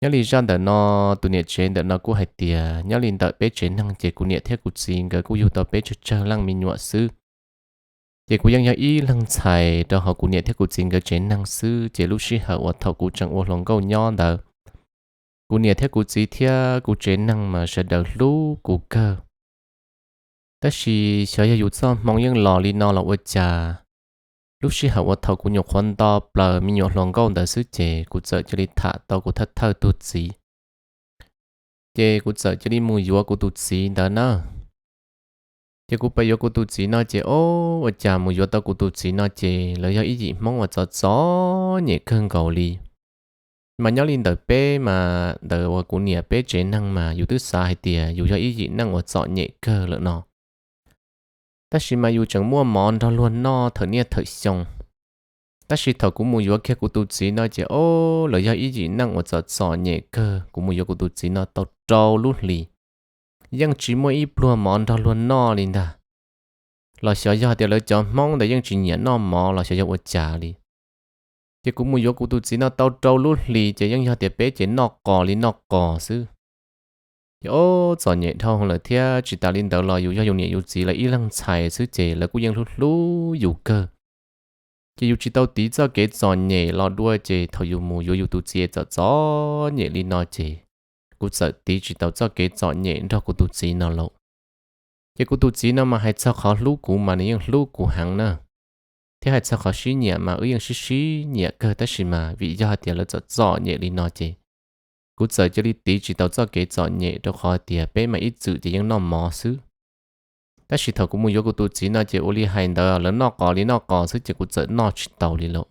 Nyob li zaj ntawm no, tus niam tsev ntawm no kuj hais tias nyob li ntawm peb tsev neeg ces kuv niam thiab kuv txiv nkawd kuj yug tau peb tsawg tsawg leej me nyuam xwb. Ces kuv yeej yog ib leeg ntxhais rau hauv kuv niam thiab kuv txiv nkawd tsev neeg xwb, ces lub sij hawm uas thaum kuv tseem ua hluas nkauj nyob ntawd, kuv niam thiab kuv txiv thiab kuv tsev neeg mas sawv daws hlub kuv kawg. Tab sis xyov yog yus txoj hmoo yeej los li no los ua cas, lub sij hawm uas thaum kuv nyuam qhuav nto plaws me nyuam hluas nkauj ntawd xwb ces kuv txawm cia li tham tau kuv thawj thawj tug txiv. Ces kuv txawm cia li mus yuav kuv tus txiv ntawd na. Ces kuv pais yuav kuv tus txiv no ces, o, ua cas mus yuav tau kuv tus txiv no ces lawv yog ib yim Hmoob uas txom txom nyem kawg nkaus li. Mas nyob li ntawm peb mas ntawm uas kuv niam peb tsev neeg mas yus twb xav hais tias yus yog ib yim neej uas txom nyem kawg lawm no. Tab sis mas yus tseem muaj mov nrog luag noj thawm niaj thawm xyoo. Tab sis thaum kuv mus yuav kiag kuv tus txiv no ces, o, lawv yog ib yim neej uas txom txom nyem kawg. Kuv mus yuav kuv tus txiv no tau rau lub hlis, yeej tsis muaj ib pluag mov nrog luag noj li ntag. Los xyov yog tias lawv cov Hmoob ntawd yeej tsis nyiam noj mov los xyov yog ua cas li. Ces kuv mus yuav kuv tus txiv no tau rau lub hlis ces yeej yog tias peb ces noj qos li noj qos xwb. Ces o, txom nyem dhau lawm thiab. Tsis tas li ntawd los yus yog yus niam yus txiv lawv ib leeg ntxhais xwb ces lawv kuj yeej hlub hlub yus kawg. Ces yus tsis tau tiv txoj kev txom nyem los dua ces thaum yus mus yuav yus tus txiv txom txom nyem li no ces kuv txawm tiv tsis tau txoj kev txom nyem nrog kuv tus txiv no lauj. Ces kuv tus txiv no mas hais txog qhov hlub kuv mas nws yeej hlub kuv heev na, thiab hais txog qhov sib nyiam mas wb yeej sib sib nyiam kawg, tab sis mas vim yog hais tias lawv txom txom nyem li no ces kuv txawm cia li tiv tsis tau txoj kev txom nyem rau qhov tias peb mas ib txwm ces yeej noj mov xwb. Tab sis thaum kuv mus yuav kuv tus txiv no ces ua li hais ntawd lawv noj qos li noj qos xwb ces kuv txawm noj tsis taus li lauj.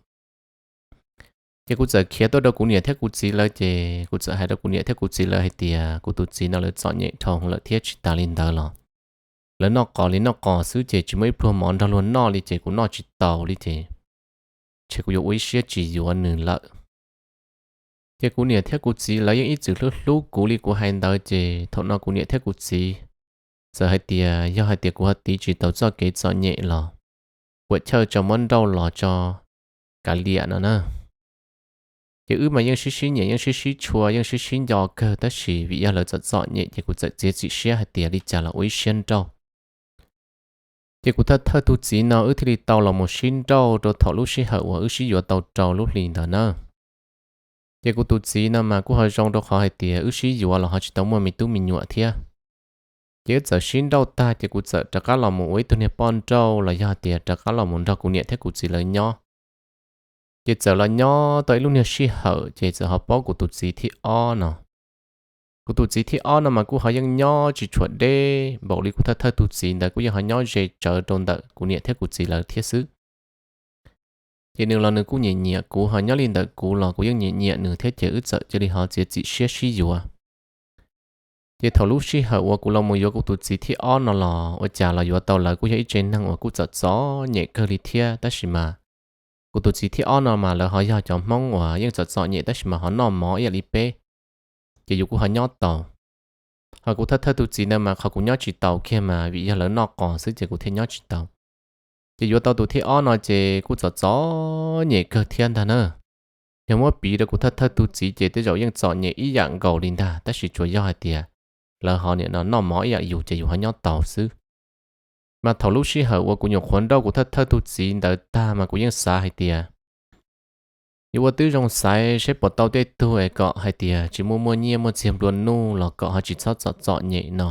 Ces kuv txawm khiav tuaj rau kuv niam thiab kuv txiv lawv ces kuv txawm hais rau kuv niam thiab kuv txiv lawv hais tias kuv tus txiv no lawv txom nyem dhau lawm thiab, tsis tas li ntawd los lawv noj qos li noj qos xwb ces tsis muaj ib pluag mov nrog luag noj li ces kuv noj tsis taus li ces ntshe kuv yuav ua ib siab tsis yuav nws lawm. Ces kuv niam thiab kuv txiv lawv yeej ib txwm hlub hlub kuv li kuv hais ntawd ces thaum no kuv niam thiab kuv txiv txawm hais tias yog hais tias kuv ho tiv tsis tau txoj kev txom nyem los puam chawj tso muab nrauj los tso kav liam no na. Ces wb mas yeej sib sib nyiam yeej sib sib tshua yeej sib sib nco kawg, tab sis vim yog lawv txom txom nyem ces kuv txawm txiav txim siab hais tias li cas los ua ib siab nrauj. Ces kuv thawj thawj tus txiv no wb thiaj li tau los mus sib nrauj rau thaum lub sij hawm uas wb sib yuav tau rau lub hli ntawd na. Ces kuv tus txiv no mas kuj ho zoo rau qhov hais tias wb sib yuav los ho tsis tau muaj me tub me nyuam thiab. Ces wb txawm sib nrauj tag ces kuv txawm rov qab los mus ua ib tug niag poj nrauj los yog tias rov qab los mus nrog kuv niam thiab kuv txiv lawv nyob. Ces txawm los nyob tau ib lub niag sij hawm ces txawm ho paub kuv tus txiv thib ob no. Kuv tus txiv thib ob no mas kuj ho yeej nyob tsis tshua deb npaum li kuv thawj thawj tus txiv ntawd, kuj yeej ho nyob ze tsawv rau ntawm kuv niam thiab kuv txiv lawv thiab xwb. Ces nws los nws kuj nyiam nyiam kuv, ho nyob li ntawm kuv los kuv yeej nyiam nyiam nws thiab, ces wb txawm cia li ho txiav txim siab sib yuav. Ces thaum lub sij hawm uas kuv los mus yuav kuv tus txiv thib ob no los ua cas los yuav tau lawv kuj yog ib tsev neeg uas kuj txom txom nyem kawg li thiab, tab sis mas kuv tus txiv thib ob no mas lawv ho yog cov Hmoob uas yeej txom txom nyem tab sis mas ho noj mov ib yam li peb, ces yus kuj ho nyob tau. Ho kuv thawj thawj tus txiv ntawd mas qhov kuv nyob tsis taus kiag mas vim yog lawv noj qos xwb ces kuv thiaj nyob tsis tau. Ces yuav tau tus thib ob no ces kuj txom txom nyem kawg thiab ntag na. Yog muab piv rau kuv thawj thawj tus txiv ces tej zaum yeej txom nyem ib yam nkaus li ntag, tab sis tsuas yog hais tias lawv ho nim no noj mov ib yam yus ces yus ho nyob tau xwb. Mas thaum lub sij hawm uas kuv nyuam qhuav nrauj kuv thawj thawj tus txiv ntawd tag mas kuv yeej xav hais tias yuav ua tib zoo xaiv seb puas tau tej tug es kom hais tias tsis muaj muaj nyiaj muaj txiag nplua nuj los kom ho tsis txhob txom txom nyem no.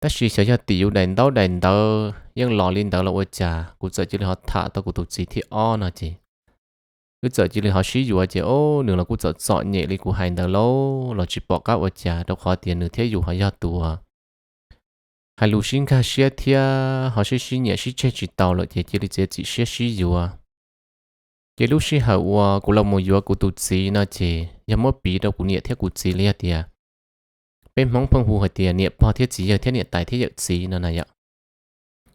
Tab sis xyov yog tim yus daim ntaub daim ntawv yeej los li ntawd los ua cas, kuv txawm cia li ho tham tau kuv tus txiv thib ob no ces wb txawm cia li ho sib yuav ces, o, nws los kuj txom txom nyem li kuv hais ntawd lauj, los tsis pom qab ua cas rau qhov tias nws thiab yus ho yog tus uas hais lus sib nkag siab thiab ho sib sib nyiam sib tseg tsis tau lawm ces cia li txiav txim siab sib yuav. Ces lub sij hawm uas kuv los mus yuav kuv tus txiv no ces yog muab piv rau kuv niam thiab kuv txiv los yog tias peb Hmoob pheej hu hais tias niam pog thiab txiv yawg thiab niam tais thiab yawm txiv no na yom.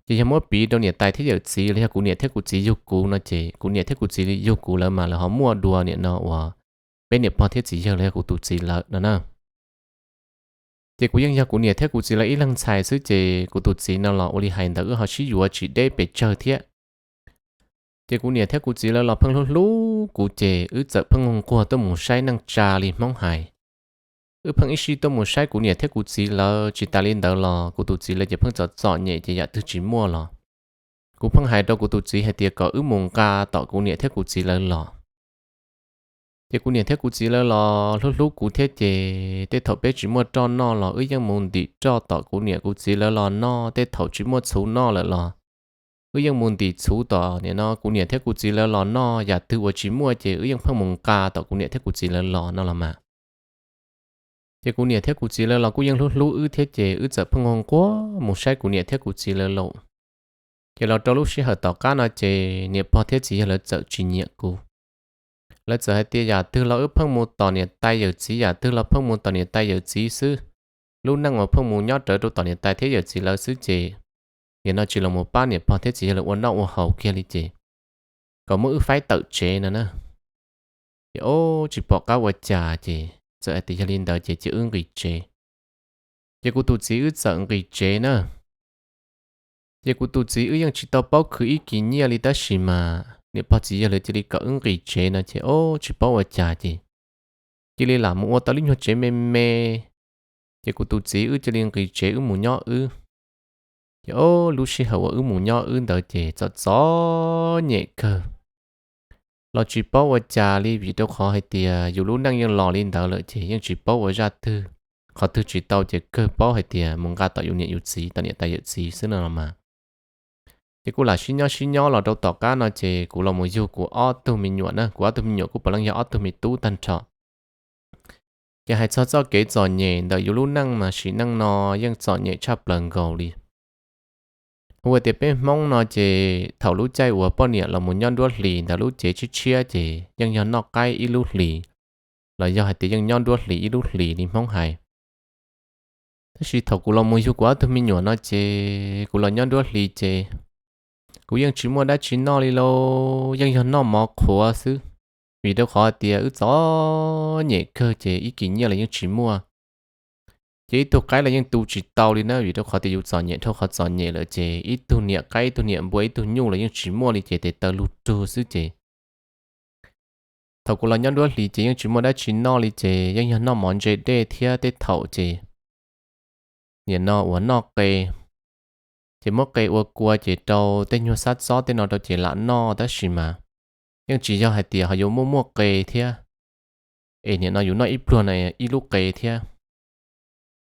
Ces yog muab piv rau niam tais thiab yawm txiv los yog kuv niam thiab kuv txiv yug kuv no ces kuv niam thiab kuv txiv yug kuv lawv mas lawv ho muaj dua nim no uas peb niam pog thiab txiv yawg los yog kuv tus txiv lawv no na. Ces kuv yeej yog kuv niam thiab kuv txiv lawv ib leeg ntxhais xwb ces kuv tus txiv no los ua li hais ntawd wb ho sib yuav tsis deb pes tsawg thiab. Ces kuv niam thiab kuv txiv lawv los pheej hlub hlub kuv ces wb txawm pheej nquag tuaj mus saib neej tsa li Hmoob hais. Wb pheej ib sij tuaj mus saib kuv niam thiab kuv txiv lawv, tsis tas li ntawd los kuv tus txiv lawv ces pheej txom txom nyem ces yam twg tsis muaj los kuv pheej hais rau kuv tus txiv hais tias kom wb mus nqa tom kuv niam thiab kuv txiv lawv los. Ces kuv niam thiab kuv txiv lawv los hlub hlub kuv thiab ces tej thaum peb tsis muaj roj noj los wb yeej mus ntim roj tom kuv niam kuv txiv lawv los noj, tej thaum tsis muaj txhuv noj lawm los wb yeej mus ntim txhuv tom nim no kuv niam thiab kuv txiv lawv los noj, yam twg uas tsis muaj ces wb yeej pheej mus nqa tom kuv niam thiab kuv txiv lawv los no los mas. Ces kuv niam thiab kuv txiv lawv los kuj yeej hlub hlub wb thiab ces wb txawm pheej nquag nquag mus saib kuv niam thiab kuv txiv lawv los. Ces los rau lub sij hawm tom qab no ces niam pog thiab txiv yawg lawv txawm tsis nyiam kuv. Lawv txawm hais tias yam twg los wb pheej mus tom niam tais yawm txiv, yam twg los pheej mus tom niam tais yawm txiv xwb. Lub neej uas pheej mus nyob rawv rau tom niam tais thiab yawm txiv lawv xwb ces nim no tsis los mus pab niam pog thiab txiv yawg lawv ua noj ua haus kiag li ces kom muab wb faib tawm tsev no na. Ces ob tsis pom qab ua cas ces txawm hais tias yog li ntawd ces cia wb nqis tsev. Ces kuv tus txiv wb txawm nqis tsev na. Ces kuv tus txiv wb yeej tsis tau paub khwv ib kis nyiaj li tab sis mas niam pog txiv yawg lawv cia li kom wb nqis tsev no ces ob tsis paub ua cas ces cia li lam mus ua tau lub nyuag tsev me me. Ces kuv tus txiv wb cia li nqis tsev wb mus nyob wb. Ces ob lub sij hawm uas wb mus nyob wb ntawd ces txom txom nyem kawg los tsis paub ua cas li vim rau qhov hais tias yus lub neej yeej los li ntawd lawm ces yeej tsis paub ua zaj twg, qhov twg tsis tau ces kawg paub hais tias mus nqa tom yus niam yus txiv, tom niam tais yawm txiv xwb no los mas. Ces kuj lam sib nyob sib nyob los rau tom qab no ces kuv los mus yug kuv ob tug me nyuam na, kuv ob tug me nyuam kuj puav leej yog ob tug me tub tag nrho. Ces hais txog txoj kev txom nyem ntawm yus lub neej mas sim neej no yeej txom nyem tshaj plaws nkaus li. Hu ua tias peb Hmoob no ces thaum lub caij uas poj niam los mus nyob nruab hlis ntawm lub cev tshiab tshiab ces yeej yog noj qaib ib lub hlis, los yog hais tias yeej nyob nruab hlis ib lub hlis li Hmoob hais. Tab sis thaum kuv los mus yug kuv ob tug me nyuam no ces kuv los nyob nruab hlis ces kuv yeej tsis muaj dab tsi noj li lauj, yeej yog noj mov qhuav xwb. Vim rau qhov tias wb txom nyem kawg ces ib kis nyiaj los yeej tsis muaj. Ces ib tug qaib los yeej tu tsis tau li na, vim rau qhov tias yus txom nyem dhau qhov txom nyem lawm ces ib tug niam qaib, ib tug niam npua, ib tug nyuj los yeej tsis muaj li ces tes taw lug rug xwb ces thaum kuv los nyob nruab hlis ces yeej tsis muaj dab tsi noj li ces yeej yog noj mov ntse dej thiab tej thaum ces nim no uas noj qe, ces muab qe ua kua ces rau tej nyuag xab txob tej no rau ces lam noj tab sis mas yeej tsis yog hais tias ho yuav muaj muaj qe thiab es nim no yus noj ib pluag no ib lub qe thiab.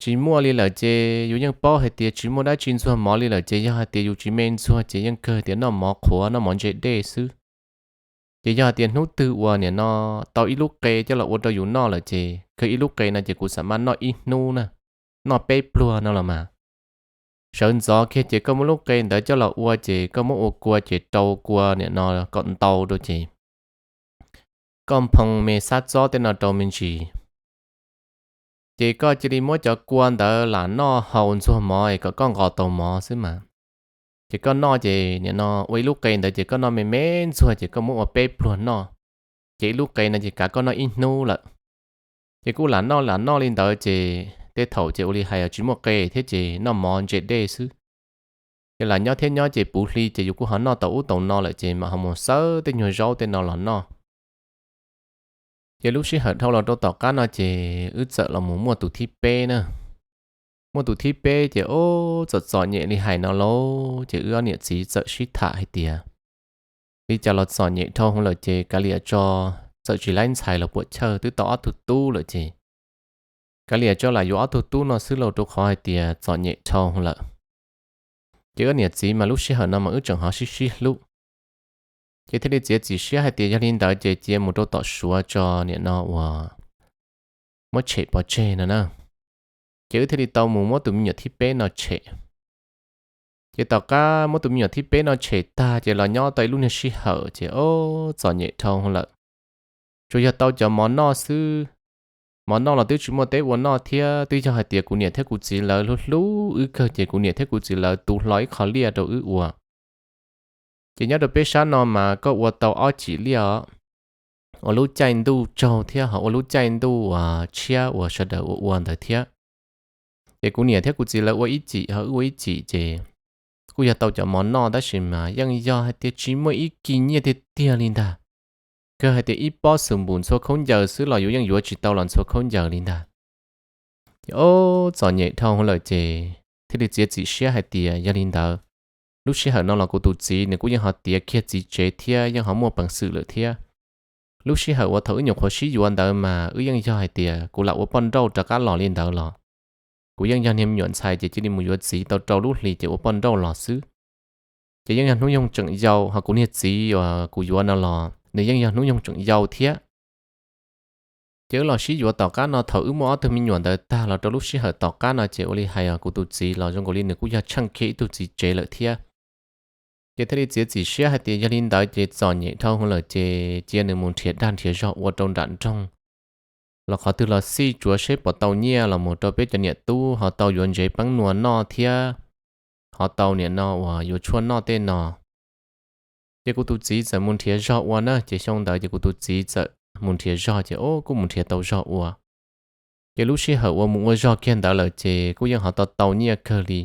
Tsis muaj li lawm ces yus yeej paub hais tias tsis muaj dab tsi ntxuag mov li lawm ces yog hais tias yus tsis me ntxuag ces yeej kawg tias noj mov qhuav noj mov ntse dej xwb. Ces yog hais tias hnub twg uas nim no tau ib lub qe coj los ua rau yus noj lawm ces kawg ib lub qe no ces kuv xam maj noj ib hnub na, noj peb pluag no los mas. Sawv ntxov kiag ces koj muab lub qe ntawd coj los ua ces koj muab ua kua ces rau kua nim no kom ntau rau ces koj nphoo me xab txob tej no rau me ntsis ces koj cia li muab cov kua ntawd lam noj haus ntxuag mov es kom koj nqos tau mov xwb mas. Ces koj noj ces nim no ua ib lub qe ntawd ces koj noj me me ntxuag ces koj muab ua peb pluag noj, ces ib lub qe no ces kav koj noj ib hnub lawm. Ces kuj lam noj lam noj li ntawd ces tej thaum ces ua li hais tsis muaj qe thiab ces noj mov ntse dej xwb. Ces lam nyob thiab nyob ces puv hli ces yus kuj ho noj tau ub tau no lawm ces mam ho mus xawb tej nyuag zaub tej no los noj. Ces lub sij hawm dhau los rau tom qab no ces wb txawm los mus muaj tus thib peb na. Muaj tus thib peb ces ub txom txom nyem li hais no lauj, ces wb ob niam txiv txawm sib tham hais tias li cas los txom nyem dhau hwv lawm ces kav liam tso, txawm tsis laib ntxhais los puam chawj twb tau ob tug tub lawm ces kav liam tso lam yuav ob tug tub no xwb lauj rau qhov hais tias txom nyem dhau hwv lawm. Ces wb niam txiv mas lub sij hawm no mas wb tseem ho sib sib hlub. Ces thiaj li txiav txim siab hais tias yog li ntawd ces cia mus rau tom Suav tso nim no uas muab tshem pov tseg no na. Ces wb thiaj li tau mus muab tus me nyuam thib peb no tshem. Ces tom qab muab tus me nyuam thib peb no tshem tag ces los nyob tau ib lub niag sij hawm ces ub txom nyem dhau hwv lawm. Tsuas yog tau cov mov noj xwb, mov noj los twb tsis muaj teb ua noj thiab, twb yog hais tias kuv niam thiab kuv txiv lawv hlub hlub wb kawg ces kuv niam thiab kuv txiv lawv tu hlo ib qho liaj rau wb ua. Ces nyob rau peb sab no mas koj ua tau ob cim liaj os, ua lub caij ntuj tsaug thiab ho ua lub caij ntuj uas tshiab uas sawv daws ua ua ntawd thiab. Ces kuv niam thiab kuv txiv lawv ua ib cim ho wb ua ib cim ces kuj yog tau cov mov noj tab sis mas yeej yog hais tias tsis muaj ib kis nyiaj tiag tiag li ntag. Kawg hais tias ib pob xus npum ntxhua khaub ncaws xwb los yus yeej yuav tsis tau los ntxhua khaub ncaws li ntag. Ces ob txom nyem dhau lawm ces thiaj li txiav txim siab hais tias yog li ntawd, lub sij hawm no los kuv tus txiv nws kuj yeej ho tiav kiag txiv tsev thiab yeej ho muaj peev xwm lawm thiab. Lub sij hawm uas thaum wb nyuam qhuav sib yuav ntawd mas wb yeej yog hais tias kuv lam ua poj nrauj rov qab los li ntawd los kuv yeej yog niag me nyuam ntxhais ces cia li mus yuav txiv tau rau lub hlis ces ua poj nrauj los xwb. Ces yeej yog hnub nyoog tseem yau, ho kuv niag txiv uas kuv yuav no los nws yeej yog hnub nyoog tseem yau thiab. Ces wb los sib yuav tom qab no, thaum wb muaj ob tug me nyuam ntawd tag los rau lub sij hawm tom qab no ces ua li hais os kuv tus txiv los zoo nkaus li nws kuj yog tsheej kiag ib tug txiv tsev lawm thiab. Ces thiaj li txiav txim siab hais tias yog li ntawd ces txom nyem dhau lawm ces cia nws mus nrhiav dag nrhiav zog ua rau nram nroog los qhov twg los xij tsuav seb puas tau nyiaj los mus rau peb cov niam tub ho tau yuav ntsev peeb nua noj thiab ho tau niam no uas yuav tshuaj noj tej no. Ces kuv tus txiv txawm mus nrhiav zog ua na, ces xyoo ntawd ces kuv tus txiv txawm mus nrhiav zog ces o kuj mus nrhiav tau zog ua. Ces lub sij hawm uas mus ua zog kiag ntawd lawm ces kuj yeej ho tau tau nyiaj kawg li.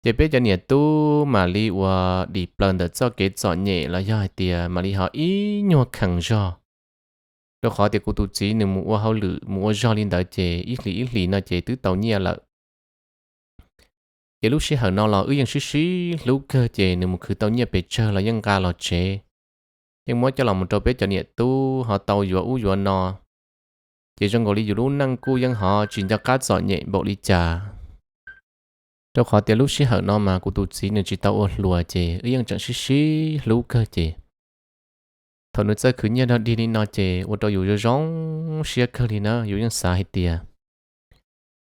Ces peb cov niam tub mam li uas dim plaws ntawm txoj kev txom nyem los yog hais tias mam li ho ib nyuag khees zog, rau qhov tias kuv tus txiv nws mus ua hauj lwm mus ua zog li ntawd ces ib hlis ib hlis no ces twb tau nyiaj lawm. Ces lub sij hawm no los wb yeej sib sib hlub kawg ces nws mus khwv tau nyiaj pes tsawg los yeej nqa los tsev, yeej muab coj los mus rau peb cov niam tub ho tau yuav ub yuav no. Ces zoo nkaus li yus lub neej kuj yeej ho tsis nco qab txom nyem npaum li cas, rau qhov tias lub sij hawm no mas kuv tus txiv nws tsis tau ua hluas ces wb yeej tseem sib sib hlub kawg ces thaum nws txawj khwv nyiaj dog dig li no ces ua rau yus zoo zoo siab kawg li na. Yus yeej xav hais tias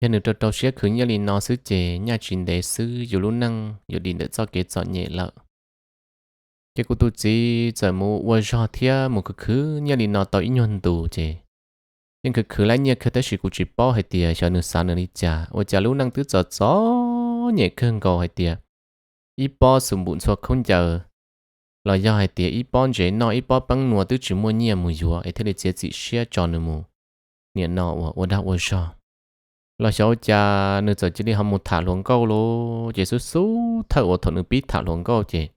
yog nws rau rau siab khwv nyiaj li no xwb ces nyaj tsis ntev xwb yus lub neej yuav dim ntawm txoj kev txom nyem lawm. Ces kuv tus txiv txawm mus ua zog thiab mus khwv khwv nyiaj li no tau ib nyuag ntus ces yeej khwv khwv lab nyiaj kawg tab sis kuv tsis paub hais tias xyov nws xav nws li cas, ua cas lub neej twb txom txom nyem kawg nkaus hais tias ib pob xus npum ntxhua khaub ncaws los yog hais tias ib pob ntsev noj ib pob peeb nua twb tsis muaj nyiaj mus yuav es thiaj li txiav txim siab tso nws mus niam no uas ua dag ua zog. Los xyov ua cas nws txawm cia li ho mus tham hluas nkauj lauj. Ces xub xub thawj uas thaum nws pib tham hluas nkauj ces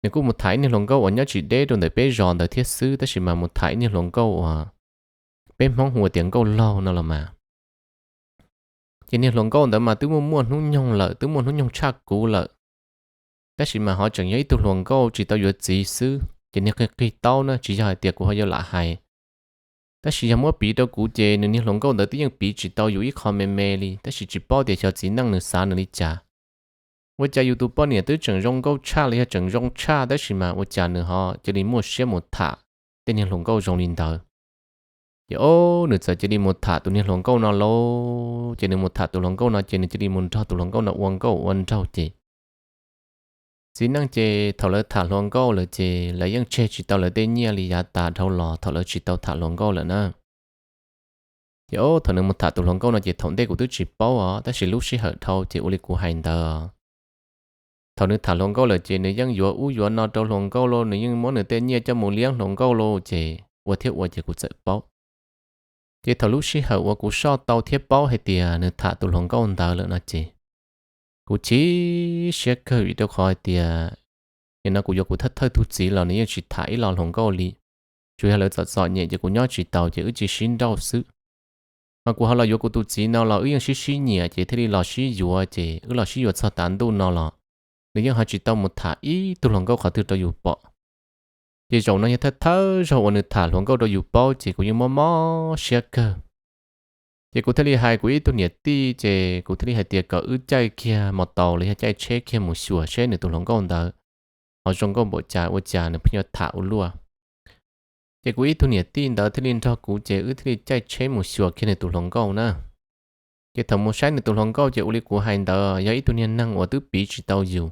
nws kuj mus tham ib niag hluas nkauj uas nyob tsis deb rau ntawm peb zos ntawd thiab xwb, tab sis mas mus tham ib niag hluas nkauj uas peb Hmoob hu ua tias nkauj laug no los mas. Ces niag hluas nkauj ntawd mas twb muaj muaj hnub nyoog lawm, twb muaj hnub nyoog tshaj kuv lawm, tab sis mas ho tseem yog ib tug hluas nkauj tsis tau yuav txiv xwb ces niag qig qig taub na, tsis yog hais tias kuv ho yuav lam hais. Tab sis yog muab piv rau kuv ces nws niag hluas nkauj ntawd twb yeej piv tsis tau yus ib qho me me li, tab sis tsis paub tias xyov txiv neej nws xav nws li cas. Ua cas yus tus poj niam twb tseem zoo nkauj tshaj los yog tseem zoo tshaj tab sis mas ua cas nws ho cia li muaj siab mus tham tej niag hluas nkauj zoo li ntawd. Ces o, nws txawm cia li mus tham tus niag hluas nkauj no lauj. Ces nws mus tham tus hluas nkauj no ces nws cia li mus nrog tus hluas nkauj no ua nkauj ua nraug ces txiv neej ces thaum lawv tham hluas nkauj lawm ces lawv yeej tseg tsis tau lawv tej nyiaj li yav tas dhau los thaum lawv tsis tau tham hluas nkauj lawm na. Ces o, thaum nws mus tham tus hluas nkauj no ces thaum ntej kuv twb tsis paub os, tab sis lub sij hawm dhau ces ua li kuv hais ntawd. Thaum nws tham hluas nkauj lawm ces nws yeej yuav ub yuav no rau hluas nkauj lauj, nws yeej muab nws tej nyiaj coj mus liab hluas nkauj lauj, ces ua thiab ua ces kuv txawm paub. Ces thaum lub sij hawm uas kuv soj tau thiab paub hais tias nws tham tus hluas nkauj ntawd lawm no ces kuv chim siab kawg vim rau qhov hais tias nim no kuv yuav kuv thawj thawj tug txiv los nws yeej tsis tham ib lo hluas nkauj li. Tsuas yog lawv txom txom nyem ces kuv nyob tsis taus ces wb cia sib nrauj xwb. Mas kuv ho los yuav kuv tus txiv no los wb yeej sib sib nyiam ces thiaj li los sib yuav ces wb los sib yuav txog tav ntuj no los nws yeej ho tsis tau mus tham ib tug hluas nkauj qhov twg rau yus pom. Ces zaum no yog thawj thawj zaug uas nws tham hluas nkauj rau yus paub ces kuv yeej mob mob siab kawg. Ces kuv thiaj li hais kuv ib tug niam tij ces kuv thiaj li hais tias kom wb caij kiag mos taus los yog caij tsheb kiag mus xyuas seb nws tus hluas nkauj ntawd ho zoo nkauj npaum cas ua cas nws pheej yuav tham ua luaj. Ces kuv ib tug niam tij ntawd thiaj li nrog kuv ces wb thiaj li caij tsheb mus xyuas kiag nws tus hluas nkauj na. Ces thaum mus saib nws tus hluas nkauj ces ua li kuv hais ntawd yog ib tug niag neeg uas twb piv tsis tau yus,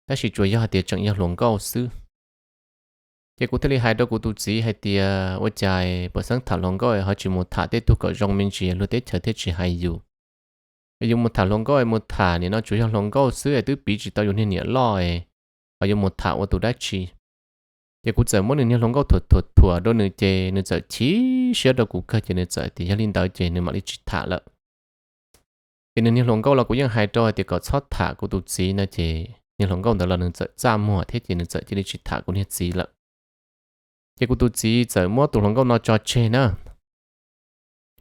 tab sis tsuas yog hais tias tseem yog hluas nkauj xwb. Ces kuv thiaj li hais rau kuv tus txiv hais tias ua cas puas xeeb tham hluas nkauj ho tsis mus tham tej tug kom zoo me ntsis luag teb chaws thiaj tsis hais yus. Es yus mus tham hluas nkauj es mus tham nim no tsuas yog hluas nkauj xwb es twb piv tsis tau yus niag niam loj es ho yuav mus tham ua tus dab tsi. Ces kuv txawm muab nws niag hluas nkauj thuam thuam thuam rau nws ces nws txawm chim siab rau kuv kawg ces nws txawm tias yog li ntawd ces nws mam li tsis tham lawm. Ces nws niag hluas nkauj los kuv yeej hais rau hais tias kom txhob tham kuv tus txiv no ces niag hluas nkauj ntawd los nws txawm txaj muag thiab ces nws txawm cia li tsis tham kuv niag txiv lawm. Ces kuv tus txiv txawm muab tus hluas nkauj no tso tseg na.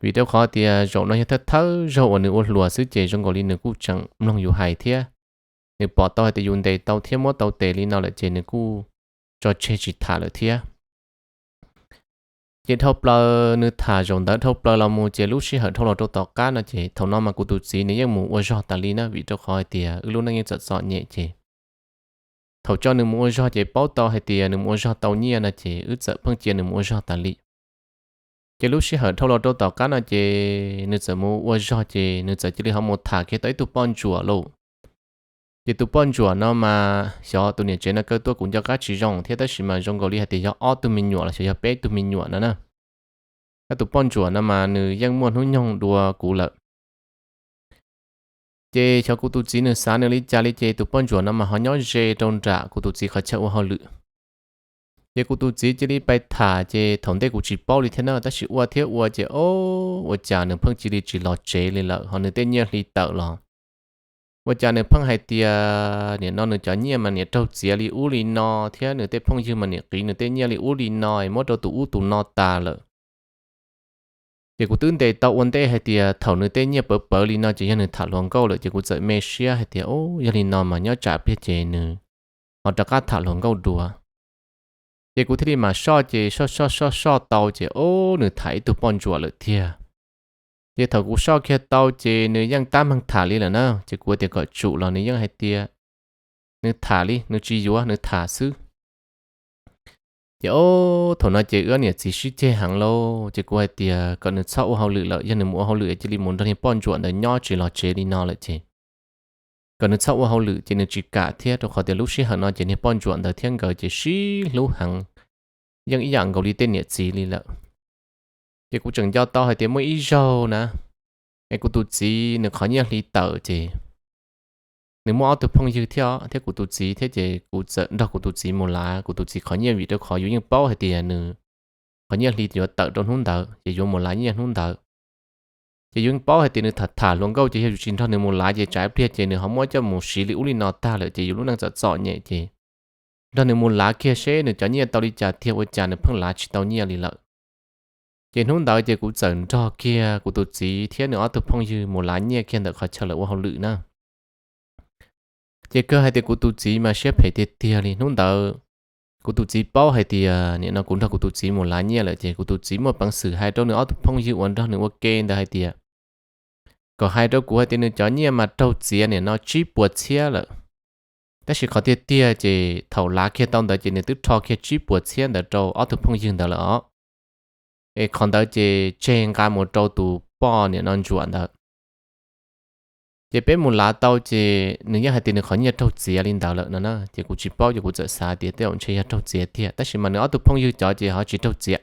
Vim rau qhov tias zaum no yog thawj thawj zaug uas nws ua hluas xwb ces zoo nkaus li nws kuj tseem mloog yus hais thiab. Nws pom tau hais tias yus ntes tau thiab muab tau tes li no lawm ces nws kuj tso tseg tsis tham lawm thiab. Ces dhau plaws nws tham zaum ntawd dhau plaws los mus ces lub sij hawm dhau los rau tom qab no ces thaum no mas kuv tus txiv nws yeej mus ua zog tas li na, vim rau qhov hais tias wb lub neej yeej txom txom nyem ces thaum tso nws mus ua zog ces paub tau hais tias nws mus ua zog tau nyiaj no ces wb txawm pheej cia nws mus ua zog tas li. Ces lub sij hawm dhau los rau tom qab no ces nws txawm mus ua zog ces nws txawm cia li ho mus tham kiag tau ib tug poj ntsuam lauj. Ces tus poj ntsuam no mas xyov tus niam tsev no kaw tuaj kuv nco qab tsis zoo thiab tab sis mas zoo nkaus li hais tias yog ob tug me nyuam los xyov yog peb tug me nyuam no na. Tab tus poj ntsuam no mas nws yeej muaj hnub nyoog dua kuv lawm. Ces xyov kuv tus txiv nws xav nws li cas li ces tus poj ntsuam no mas ho nyob ze rau nram kuv tus txiv qhov chaw ua hauj lwm. Ces kuv tus txiv cia li pais tham ces thaum ntej kuv tsis paub li thiab na, tab sis ua thiab ua ces o, ua cas nws pheej cia li tsis los tsev li lawm ho nws tej nyiaj hli tawm los ua cas nws pheej hais tias nim no nws cov nyiaj mas niam raug txiav li ub li no thiab nws tej phooj ywg mas niam qiv nws tej nyiaj li ub li no es muab rau tus ub tus no tas lawm. Ces kuv twb ntes tau ua ntej hais tias thaum nws tej nyiaj pawv pawv li no ces yog nws tham hluas nkauj lawm ces kuv txawm me siab hais tias o, yog li no mas nyob tsam pliag ces nws ho rov qab tham hluas nkauj dua. Ces kuv thiaj li mam soj ces soj soj soj soj tau ces o, nws tham ib tug poj ntsuam lawm tiag. Ces thaum kuv soj kiag tau ces nws yeej tab meeg tham li lawm na, ces kuv tias kom tsum los nws yeej hais tias nws tham li, nws tsis yuav, nws tham xwb. Ces o, thaum no ces wb niam txiv sib ceg heev lauj, ces kuv hais tias kom nws txhob ua hauj lwm lawm, yog nws mus ua hauj lwm cia li mus nrog niag poj ntsuam ntawd nyob tsis los tsev li no lawm ces kom nws txhob ua hauj lwm ces nws tsis kam thiab rau qhov tias lub sij hawm no ces niag poj ntsuam ntawd thiab nkawd ces sib hlub heev, yeej ib yam nkaus li tej niam txiv li lawm. Ces kuv tseem nco tau hais tias muaj ib zaug na, es kuv tus txiv nws qhov nyiaj hli tawm ces nws muaj ob tug phooj ywg thiab thiab kuv tus txiv thiab ces kuv txawm nrog kuv tus txiv mus lav kuv tus txiv qhov nyiaj vim rau qhov yus yeej paub hais tias nws qhov nyiaj hli yuav tawm rau hnub ntawd ces yuav mus lav nyiaj hnub ntawd. Ces yus yeej paub hais tias nws tham tham hluas nkauj ces yog yus tsis nrog nws mus lav ces tsam ib pliag ces nws ho muab coj mus siv li ub li no tag lawm ces yus lub neej txom txom nyem ces nrog nws mus lav kiag seb nws cov nyiaj tau li cas tiag ua cas nws pheej lav tsis tau nyiaj li lawm. Ces hnub ntawd ces kuv txawm nrog kiag kuv tus txiv thiab nws ob tug phooj ywg mus lav nyiaj kiag ntawm qhov chaw lawv ua hauj lwm na. Ces kawg hais tias kuv tus txiv mas siab phem tiag tiag li hnub ntawd. Kuv tus txiv paub hais tias nim no kuv nrog kuv tus txiv mus lav nyiaj lawm ces kuv tus txiv muaj peev xwm hais rau nws ob tug phooj ywg uas nrog nws ua ke ntawd hais tias kom hais rau kuv hais tias nws cov nyiaj mas raug txiav nim no tsib puas txhiab lawm. Tab sis qhov tiag tiag ces thaum lav kiag tau ntawd ces nws twb rho kiag tsib puas txhiab ntawd rau ob tug phooj ywg ntawd lawm os. Es qhov ntawd ces tseg nqa mus rau tus poj niam no ntsuam ntawd. Ces peb mus lav tau ces nws yeej hais tias nws qhov nyiaj raug txiav li ntawd lawm no na, ces kuv tsis paub ces kuv txawm xav tias tej zaum ntshe yog raug txiav tiag tab sis mas nws ob tug phooj ywg cov ces ho tsis raug txiav.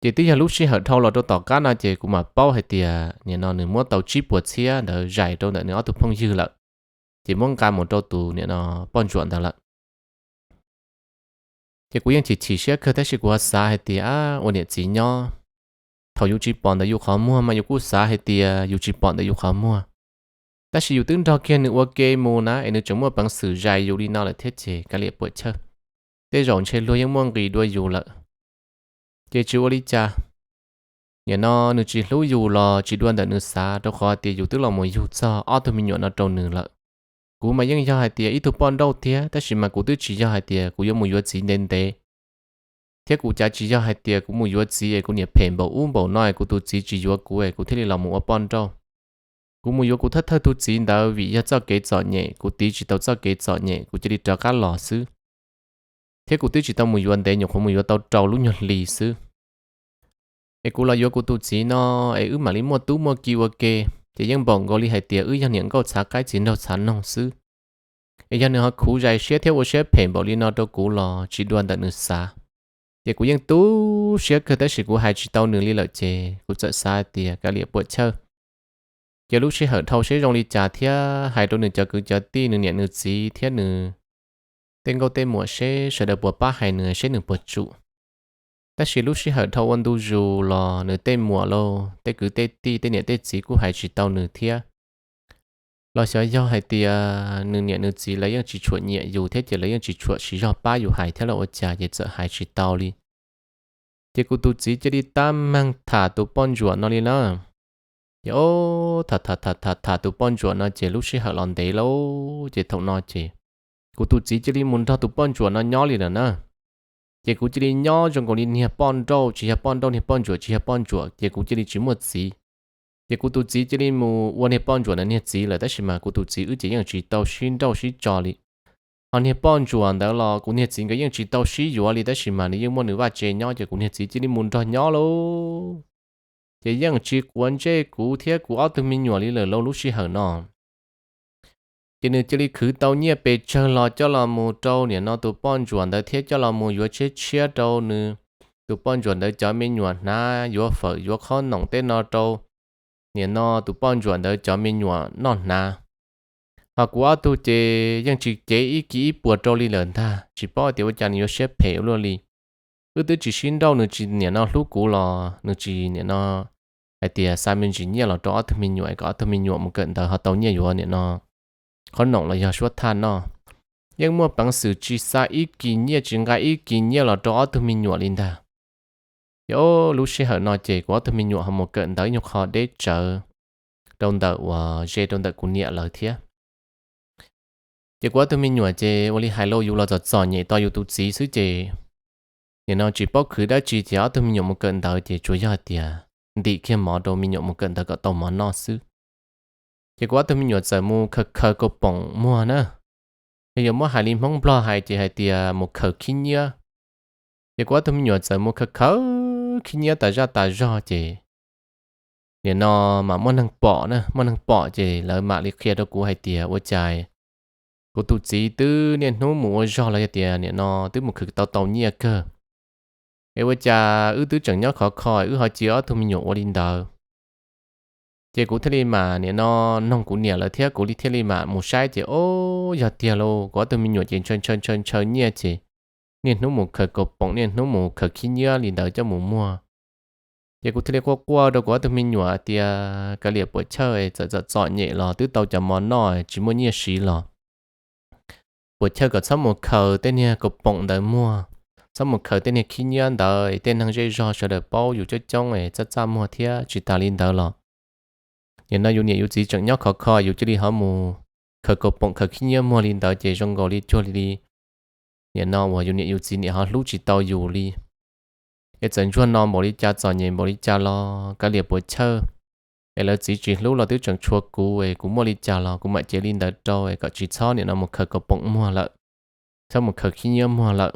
Ces twb yog lub sij hawm dhau los rau tom qab no ces kuv mam paub hais tias nim no nws muab tau tsib puas txhiab ntawd zais rau ntawm nws ob tug phooj ywg lawm, ces muab nqa mus rau tus nim no poj ntsuam ntawd lawm. Ces kuv yeej chim chim siab kawg tab sis kuv ho xav hais tias ua niam txiv nyob, thaum yus tsis pom ntawm yus qhov muag mas yus kuj xav hais tias yus tsis pom ntawm yus qhov muag. Tab sis yus twb nrog kiag nws ua ke mus na es nws tseem muaj peev xwm zais yus li no lawm thiab ces kav liam puam chawj. Tej zaum ntshe luag yeej muaj nqis dua yus lawm. Ces tsis ua li cas, nim no nws tsis hlub yus los tsis dua ntawm nws xav rau qhov tias yus twb los mus yug txog ob tug me nyuam no rau nws lawm. Kuv mas yeej yog hais tias ib tug poj nrauj tiag tab sis mas kuv twb tsis yog hais tias kuv yuav mus yuav txiv ntev ntev, thiab kuv cav tsis yog hais tias kuv mus yuav txiv es kuv niam phem npaum ub npaum no es kuv tus txiv tsis yuav kuv es kuv thiaj li los mus ua poj nrauj. Kuv mus yuav kuv thawj thawj tus txiv ntawd vim yog txoj kev txom nyem, kuv tiv tsis tau txoj kev txom nyem kuv cia li rov qab los xwb. Thiab kuv twb tsis tau mus yuav ntev, nyuam qhuav mus yuav tau rau lub nyuag hli xwb. Es kuv los yuav kuv tus txiv no es wb mam li muaj tub muaj ki ua ke, ces yeej npaum nkaus li hais tias wb yog niam nkauj txhav qaib txiv nraug txhav noog xwb. Es yog nws ho khuv zais siab thiab ua siab phem npaum li no rau kuv los tsis dua ntawm nws xav. Ces kuv yeej tu siab kawg tab sis kuv hais tsis tau nws li lawm ces kuv txawm xav tias kav liam puam chawj. Ces lub sij hawm dhau seb zoo li cas thiab hais rau nws cov kwv cov tij, nws niam nws txiv thiab nws tej nkauj tej muam seb sawv daws puas pab hais nws seb nws puas tsum. Tab sis lub sij hawm dhau ua ntu zus los nws tej muam los tej kwv tej tij tej niam tej txiv kuj hais tsis tau nws thiab. Los xyov yog hais tias nws niam nws txiv lawv yeej tsis tshua nyiam yus thiab ces lawv yeej tsis tshua siv zog pab yus hais thiab los ua cas ces txawm hais tsis tau li. Ces kuv tus txiv cia li tab meeg tham tus poj ntsuam no li na. Ces o, tham tham tham tham tham tus poj ntsuam no ces lub sij hawm los ntev lauj, ces thaum no ces kuv tus txiv cia li mus nrog tus poj ntsuam no nyob li lawm na. Ces kuv cia li nyob zoo nkaus li niag poj nrauj tsis yog poj nrauj, niag poj ntsuam tsis yog poj ntsuam, ces kuv cia li tsis muaj txiv. Ces kuv tus txiv cia li mus ua niag poj ntsuam ntawd niag txiv lawm, tab sis mas kuv tus txiv wb ces yeej tsis tau sib nrauj sib tso li. Ho niag poj ntsuam ntawd los kuv niag txiv nkawd yeej tsis tau sib yuav li, tab sis mas nws yeej muaj nws vaj tse nyob, ces kuv niag txiv cia li mus nrog nyob lauj. Ces yeej tsis quav ntsej kuv thiab kuv ob tug me nyuam li lawm lauj lub sij hawm no. Ces nws cia li khwv tau nyiaj pes tsawg los coj los mus rau niam no tus poj ntsuam ntawd thiab coj los mus yuav tshiab tshiab rau nws tus poj ntsuam ntawd cov me nyuam hnav, yuav fawm yuav qhob noom tej no rau niam no tus poj ntsuam ntawd cov me nyuam noj hnav. Ho kuv ob tug ces yeej tsis cev ib kis ib puas rau li lawm ntag, tsis paub tias ua cas nws yuav siab phem ua luaj li. Wb twb tsis sib nrauj, nws tsis niam no hlub kuv los nws tsis niam no hais tias xa me ntsis nyiaj los rau ob tug me nyuam kom ob tug me nyuam mus kawm ntawv ho tau nyiaj yuav niam no qhob noom los yog suab thaj noj. Yeej muaj peev xwm tsis xa ib kis nyiaj tsis nqa ib kis nyiaj los rau ob tug me nyuam li ntag. Ces o, lub sij hawm no ces kuv ob tug me nyuam ho mus kawm ntawv nyuag qho deb tsawv rau ntawm uas ze rau ntawm kuv niam lawv thiab. Ces kuv ob tug me nyuam ces ua li hais lauj, yus los txom txom nyem tos yus tus txiv xwb ces nim no tsis paub khwv dab tsi ces ob tug me nyuam mus kawm ntawv ces tsuas yog tias ntim kiag mov rau me nyuam mus kawm ntawv kom tau mov noj xwb. Ces kuv ob tug me nyuam txawm mus khaws khaws kaus poom muag na. Yog yuav muab hais li Hmoob Nplog hais ces hais tias mus khaws khib nyiab. Ces kuv ob tug me nyuam txawm mus khaws khaws khib nyiab tas zaj tas zog ces nim no mam muaj neeg pom na, muaj neeg pom ces lawv mam li qhia rau kuv hais tias ua cas kuv tus txiv twb niaj hnub mus ua zog los yog tias nim no twb mus khwv tau tau nyiaj kawg, es ua cas wb twb tseem nyob khov kho wb ho cia ob tug me nyuam ua li ntawd. Ces kuv thiaj li mam nim no noog kuv niam lawv thiab kuv li thiaj li mam mus saib ces o, yog tiag lauj, kuv ob tug me nyuam ces ntshaw ntshaw ntshaw ntshaw nyiaj ces niaj hnub mus khaws kaus poom niaj hnub mus khaws khib nyiab li ntawd coj mus muag. Ces kuv thiaj li quaj quaj rau kuv ob tug me nyuam tias kav liam puas chawj, txawm txom txom nyem los twb tau cov mov noj tsis muaj nyiaj siv los puas chawj kom txhob mus khaws tej niag kaus poom ntawd muag, txhob mus khaws tej niag khib nyiab ntawd, tej neeg zej zog sawv daws paub yus coob coob es txaj txaj muag thiab. Tsis tas li ntawd los nim no yus niam yus txiv tseem nyob khov kho yus cia li ho mus khaws kaus poom khaws khib nyiab muag li ntawd ces zoo nkaus li cuag li nim no uas yus niam yus txiv niam ho hlub tsis tau yus li. Es txawm ntsuag no npaum li cas txom nyem npaum li cas los kav liam puas chawj, es lawv txiv tsis hlub los twb tseem tshua kuv es kuv muaj li cas los kuv mam cev li ntawd rau es kom tsis txhob nim no mus khaws kaus poom muag lawm, txhob mus khaws khib nyiab muag lawm.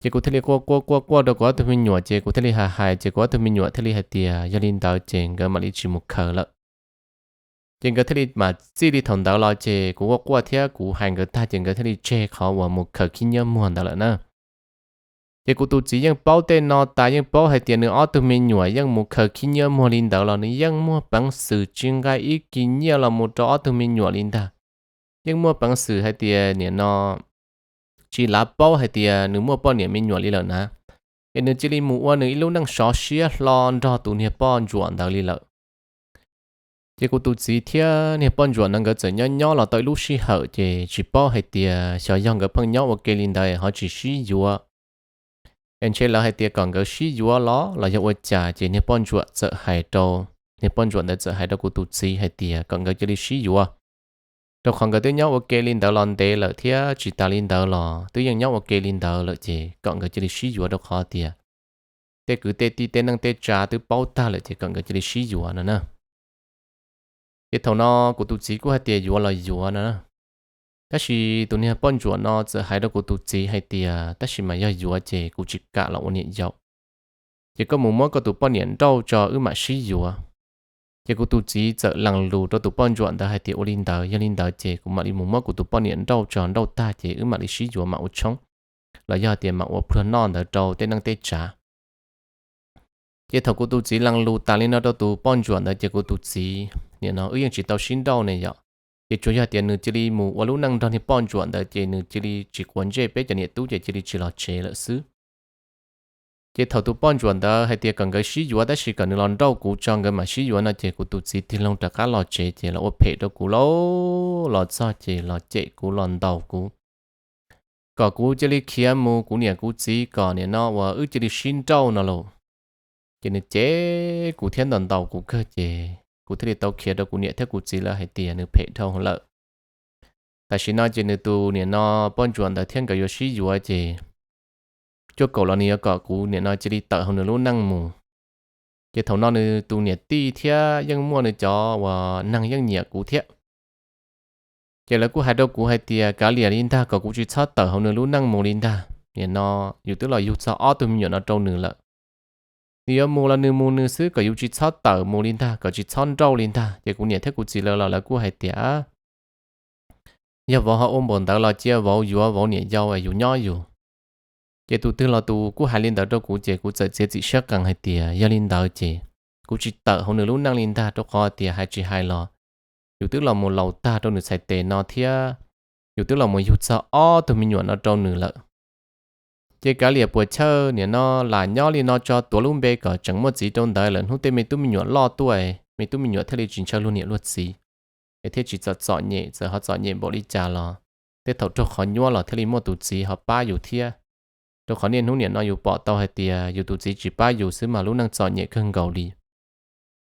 Ces kuv thiaj li quaj quaj quaj quaj rau kuv ob tug me nyuam ces kuv thiaj li hais hais ces kuv ob tug me nyuam thiaj li hais tias yog li ntawd ces nkawd mam li tsis mus khaws lawm. Ces nkawd thiaj li mam txij li thaum ntawd los ces kuv quaj quaj thiab kuv hais nkawd tag ces nkawd thiaj li tseg qhov uas mus khaws khib nyiab muag ntawd lawm na. Ces kuv tus txiv yeej paub tej no tas, yeej paub hais tias nws ob tug me nyuam yeej mus khaws khib nyiab muag li ntawd los nws yeej muaj peev xwm tsis nqa ib kis nyiaj los mus rau ob tug me nyuam li ntag. Yeej muaj peev xwm hais tias nim no tsis lav paub hais tias nws muaj poj niam me nyuam li lawm na, es nws cia li mus ua nws ib lub neej sov siab hlo nrog tus niag poj ntsuam ntawd li lawm. Ces kuv tus txiv thiab niag poj ntsuam no nkawd txawm nyob nyob los tau ib lub sij hawm ces tsis paub hais tias xyov yog nkawd pheej nyob ua ke li ntawd ho tsis sib yuav, es ntshe lawv hais tias kom nkawd sib yuav los los yog ua cas ces niag poj ntsuam txawm hais rau, niag poj ntsuam ntawd txawm hais rau kuv tus txiv hais tias kom nkawd cia li sib yuav, rau qhov nkawd twb nyob ua ke li ntawd los ntev lawm thiab tsis tas li ntawd los twb yeej nyob ua ke li ntawd lawm ces kom nkawd cia li sib yuav rau qhov tias tej kwv tej tij tej neej tej tsa twb paub tag lawm ces kom nkawd cia li sib yuav no na. Ces thaum no kuv tus txiv kuj hais tias yuav los yuav no na. Tab sis tus niag poj ntsuam no txawm hais rau kuv tus txiv hais tias tab sis mas yog yuav ces kuv tsis kam los ua niam yau. Ces koj mus muab koj tus poj niam nrauj tso wb mam sib yuav. Ces kuv tus txiv txawm lees lus rau tus poj ntsuam ntawd hais tias ua li ntawd, yog li ntawd ces kuv mam li mus muab kuv tus poj niam nrauj tso, nrauj tag ces wb mam li sib yuav mam ua tshoob, los yog tias mam ua pluag noj ntawd rau tej neej tej tsav. Ces thaum kuv tus txiv lees lus tas li no rau tus poj ntsuam ntawd ces kuv tus txiv nim no wb yeej tsis tau sib nrauj ne yom. Ces tsuas yog tias nws cia li mus ua lub neej nrog niag poj ntsuam ntawd ces nws cia li tsis quav ntsej peb cov niam tub ces cia li tsis los tsev lawm xwb. Ces thaum tus poj ntsuam ntawd hais tias kom nkawd sib yuav tab sis kom nws los nrauj kuv tso nkawd mam sib yuav no ces kuv tus txiv tig loo rov qab los tsev ces los ua phem rau kuv lauj, los txog ces los cem kuv los ntaus kuv, kom kuv cia li khiav mus kuv niam kuv txiv kom nim no uas wb cia li sib nrauj no lauj. Ces nws cem kuv thiab ntaus ntaus kuv kawg ces kuv thiaj li tau khiav rau kuv niam thiab kuv txiv lawv hais tias nws phem dhau lawm. Tam sim no ces nws tus nim no poj ntsuam ntawd thiab nkawd yuav sib yuav ces cuaj kaum los nws yuav kom kuv nim no cia li tawm hauv nws lub neej mus. Ces thaum no nws tus niam tij thiab yeej muaj nws cov uas neeg yeej nyiam kuv thiab. Ces lawv kuj hais rau kuv hais tias kav liam li ntag, kom kuv tsis txhob tawm hauv nws lub neej mus li ntag. Nim no yus twb los yug txog ob tug me nyuam no rau nws lawm. Nws yuav mus los nws mus nws xwb, kom yus tsis txhob tawm mus li ntag, kom tsis txhob nrauj li ntag. Ces kuv niam thiab kuv txiv lawv los lawv kuj hais tias yog vauv ho ua npaum ntawd los cia vauv yuav vauv niam yau yus nyob yus. Ces tus twg los tus kuj hais li ntawd rau kuv ces kuv txawm txiav txim siab qees hais tias yog li ntawd ces kuv tsis tawm hauv nws lub neej li ntag, rau qhov tias hais tsis hais los yus twb los mus laus tag rau nws txhais tes no thiab yus twb los mus yug txog ob tug me nyuam no rau nws lawm. Ces kav liam puas chawj nim no lam nyob li no tso tuav lub npe kom tseem muaj txiv rau ntawd lawm hnub tej me tub me nyuam loj tuaj, me tub me nyuam thiaj li tsis ntshaw luag niam luag txiv, es thiaj tsis txom txom nyem, txawm ho txom nyem npaum li cas los tej thaum raug qhov nyuaj los thiaj li muaj tus txiv ho pab yus thiab. Rau qhov niaj hnub nim no yus pom tau hais tias yus tus txiv tsis pab yus xwb mas lub neej txom nyem kawg nkaus li.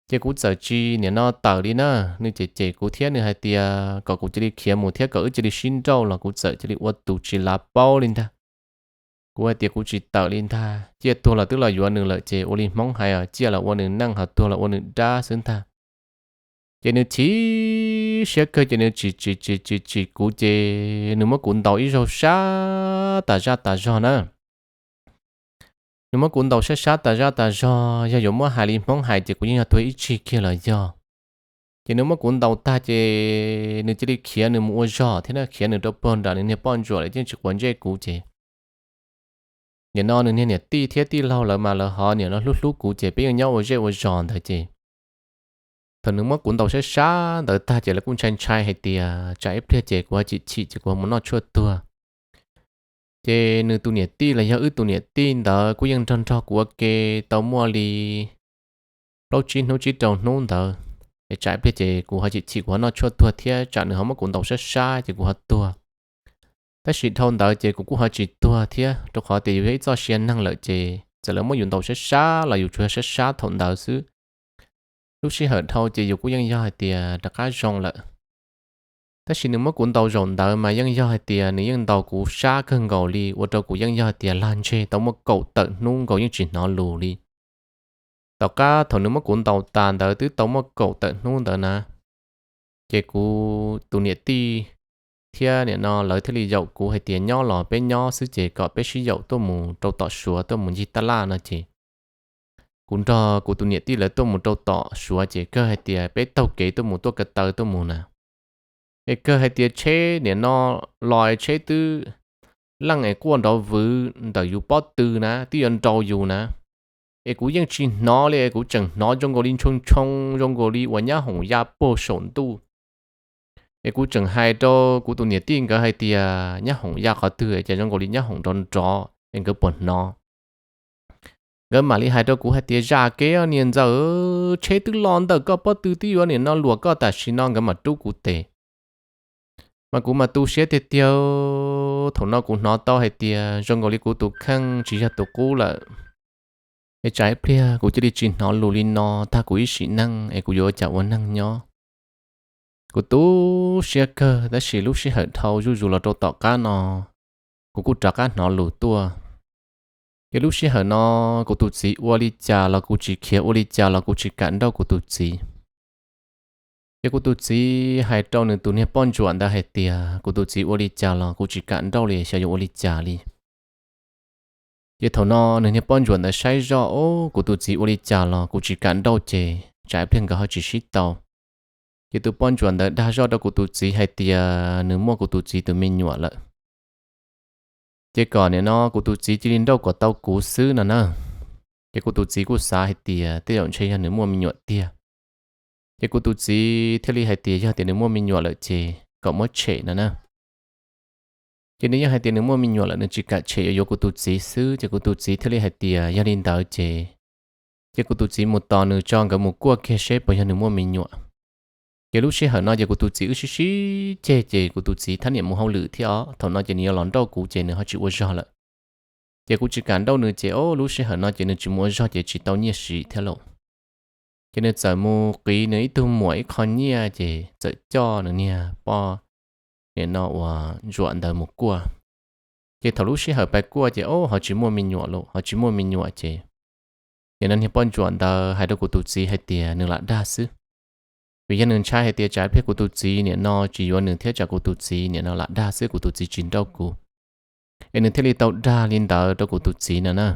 Ces kuv txawm tsis nim no tawm li na, nws cem cem kuv thiab nws hais tias kom kuv cia li khiav mus thiab kom wb cia li sib nrauj los kuv txawm cia li ua tus tsis lav paub li ntag. Kuv hais tias kuv tsis tawm li ntag, ciaj tuag los twb los yuav nws lawm ces ua li Hmoob hais ciaj los ua nws neej ho tuag los ua nws dab xwb ntag. Ces nws chim siab kawg ces nws tsis tsis tsis tsis tsis kuv ces nws muab kuv ntaus ib zaug sab tas zaj tas zog na. Nws muab kuv ntaus sab sab tas zaj tas zog, yog yuav muab hais li Hmoob hais ces kuv yeej yog tuag ib tsig kiag los yog. Ces nws muab kuv ntaus tag ces nws cia li khiav nws mus ua zog thiab na, khiav nws rau puag nram nws niag poj ntsuam lawm yeej tsis quav ntsej kuv ces nim no nws niag niam tij thiab tij laug lawv mas lawv ho nim no hlub hlub kuv ces peb yeej nyob ua zej ua zos ntawd ces thaum nws muab kuv ntaus sab sab ntawd tag ces lawv kuj ntshai ntshai hais tias tsam ib pliag ces kuv ho chim chim ces kuv ho mus noj tshuaj tuag. Ces nws tus niam tij los yog wb tus niam tij ntawd kuj yeej nrog nrog kuv ua ke tau muaj li plaub tsib hnub tsib rau hnub ntawd, es tsam ib pliag ces kuv ho chim chim kuv ho noj tshuaj tuag thiab tsam nws ho muab kuv ntaus sab sab ces kuv ho tuag. Tab sis dhau ntawd ces kuv kuj ho tsis tuag thiab, rau qhov tias yus yog ib txoj sia neeg lawm ces txawm lawv muab yus ntaus sab sab los yus tsuas yog sab sab thaum ntawd xwb. Lub sij hawm dhau ces yus kuj yeej yog hais tias rov qab zoo lawm. Tab sis nws muab kuv ntaus zaum ntawd mas yeej yog hais tias nws yeej ntaus kuv sab kawg nkaus li ua rau kuv yeej yog hais tias lag ntseg tau muaj kaum tawm hnub nkaus yeej tsis hnov lus li. Tom qab thaum nws muab kuv ntaus tas ntawd twb tau muaj kaum tawm hnub ntawd na, ces kuv tus niam tij thiab nim no lawv thiaj li yaum kuv hais tias nyob los peb nyob xwb ces kom peb sib yaum tuaj mus rau tom Suav tuaj mus ncig taj laj no ces kuv nrog kuv tus niam tij lawv tuaj mus rau tom Suav ces kawg hais tias peb taug kev tuaj mus tuaj ko taw tuaj mus na. Es kawg hais tias tsheb nim no los tsheb twb leej es quaj nrov vwv ntawm yus pob tw na, twb yuav nrau yus na. Es kuv yeej tsis hnov li, es kuv tseem hnov zoo nkaus li ntshoo ntshoo zoo nkaus li uas nyab hoom ya puag saum ntuj. Es kuv tseem hais rau kuv tus niam tij nkawd hais tias nyab hoom ya qhov twg es cas zoo nkaus li nyab hoom nrov nrov es nkawd puas hnov. Nkawd mam li hais rau kuv hais tias zam kev niam ntxawm, tsheb twb los ntawm koj pob tw twb yuav nim no luam koj tam sim no, nkawd mam rub kuv tes. Mas kuv mas tu siab tiag tiag. Thaum no kuv hnov tau hais tias zoo nkaus li kuv tus kheej tsis yog tus qub lawm. Es tsam ib pliag kuv cia li tsis hnov lus li no tag kuv ib sim neej es kuv yuav ua cas ua neej nyob. Kuv tu siab kawg tab sis lub sij hawm dhau zuj zus los rau tom qab no, kuv kuj rov qab hnov lus tuaj. Ces lub sij hawm no kuv tus txiv ua li cas los kuv tsis khiav, ua li cas los kuv tsis kam nrauj kuv tus txiv. Ces kuv tus txiv hais rau nws tus niag poj ntsuam ntawd hais tias kuv tus txiv ua li cas los kuv tsis kam nrauj li, xyov yuav ua li cas li. Ces thaum no nws niag poj ntsuam ntawd saib zoj, o, kuv tus txiv ua li cas los kuv tsis kam nrauj ces tsam ib pliag nkawd ho tsis sib tau. Ces tus poj ntsuam ntawd dag zoj rau kuv tus txiv hais tias nws muaj kuv tus txiv tus me nyuam lawm. Ces kom nim no kuv tus txiv cia li nrauj kom tau kuv xwb no na. Ces kuv tus txiv kuj xav hais tias tej zaum ntshe yog nws muaj me nyuam tiag. Ces kuv tus txiv thiaj li hais tias yog tias nws muaj me nyuam lawm ces kom muab tshem no na. Ces nws yeej hais tias nws muaj me nyuam lawm, nws tsis kam tshem yuav yuav kuv tus txiv xwb. Ces kuv tus txiv thiaj li hais tias yog li ntawd ces, ces kuv tus txiv mus tos nws tso nkawd mus kuaj kiag seb puas yog nws muaj me nyuam. Ces lub sij hawm no ces kuv tus txiv wb sib sib ceg, ces kuv tus txiv thab niam mus hauj lwm thiab os, thaum no ces nws yuav los nrauj kuv ces nws ho tsis ua zog lawm. Ces kuv tsis kam nrauj nws ces o lub sij hawm no ces nws tsis mus ua zog ces tsis tau nyiaj siv thiab lauj. Ces nws txawm mus qiv nws ib tug muam ib qho nyiaj ces txawm coj nws niag poj niam no uas ntsuam ntawd mus kuaj. Ces thaum lub sij hawm pais kuaj ces o ho tsis muaj me nyuam lauj, ho tsis muaj me nyuam ces, ces no niag poj ntsuam ntawd hais rau kuv tus txiv hais tias nws lam dag xwb. Vim yog nws ntshai hais tias tsam ib pliag kuv tus txiv niam no tsis yuav nws thiab tsam kuv tus txiv niam no lam dag xwb, kuv tus txiv tsis nrauj kuv, es nws thiaj li tau dag li ntawd rau kuv tus txiv no na.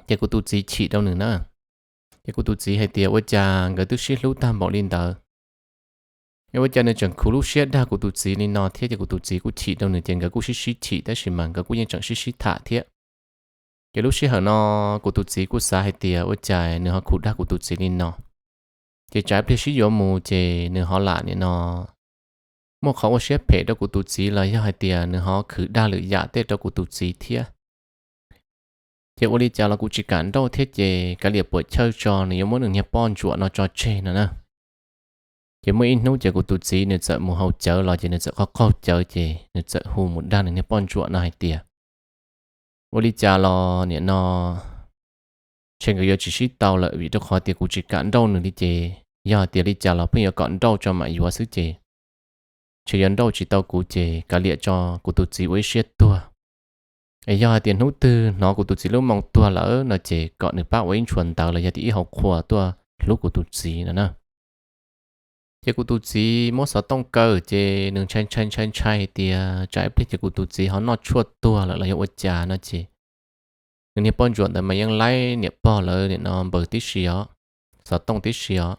Ces kuv tus txiv chim rau nws na. Ces kuv tus txiv hais tias ua cas nkawd twb sib hlub tag npaum li ntawd, es ua cas nws tseem khuv lub siab dag kuv tus txiv li no thiab. Ces kuv tus txiv kuj chim rau nws ces nkawd kuj sib sib chim tab sis mas nkawd kuj yeej tseem sib sib tham thiab. Ces lub sij hawm no kuv tus txiv kuj xav hais tias ua cas nws ho khuv dag kuv tus txiv li no, ces tsam ib pliag sib yuav mus ces nws ho lam niam no muaj qhov ua siab phem rau kuv tus txiv los yog hais tias nws ho khwv dag lwm yam tej rau kuv tus txiv thiab. Ces ua li cas los kuv tsis kam nrauj thiab ces kav liam puam chawj tso nws yuav muab nws niag poj ntsuam no tso tseg no na. Ces muaj ib hnub ces kuv tus txiv nws txawm mus haus cawv los ces nws txawm qaug qaug cawv ces nws txawm hu mus dag nws niag poj ntsuam no hais tias ua li cas los niam no ntshe nkawd yuav tsis sib tau lawm vim rau qhov tias kuv tsis kam nrauj nws li ces yog tias li cas los pheej yuav kom nrauj tso mam yuav xwb ces ntshe yuav nrauj tsis tau kuv ces kav liam tso kuv tus txiv ua ib siab tuag. Es yog hais tias hnub twg hnov kuv tus txiv lub moo tuag lawm no ces kom nws pab ua ib ntshua ntawv los yog tias ib hauv qhua tuaj hlub kuv tus txiv no na. Ces kuv tus txiv muab xov tooj kaw ces nws ntshai ntshai ntshai ntshai hais tias tsam ib pliag ces kuv tus txiv ho noj tshuaj tuag lawm los yog ua cas no ces nws niag poj ntsuam ntawd mas yeej laib niam pog lawv niam no npaws tib si os, xov tooj tib si os.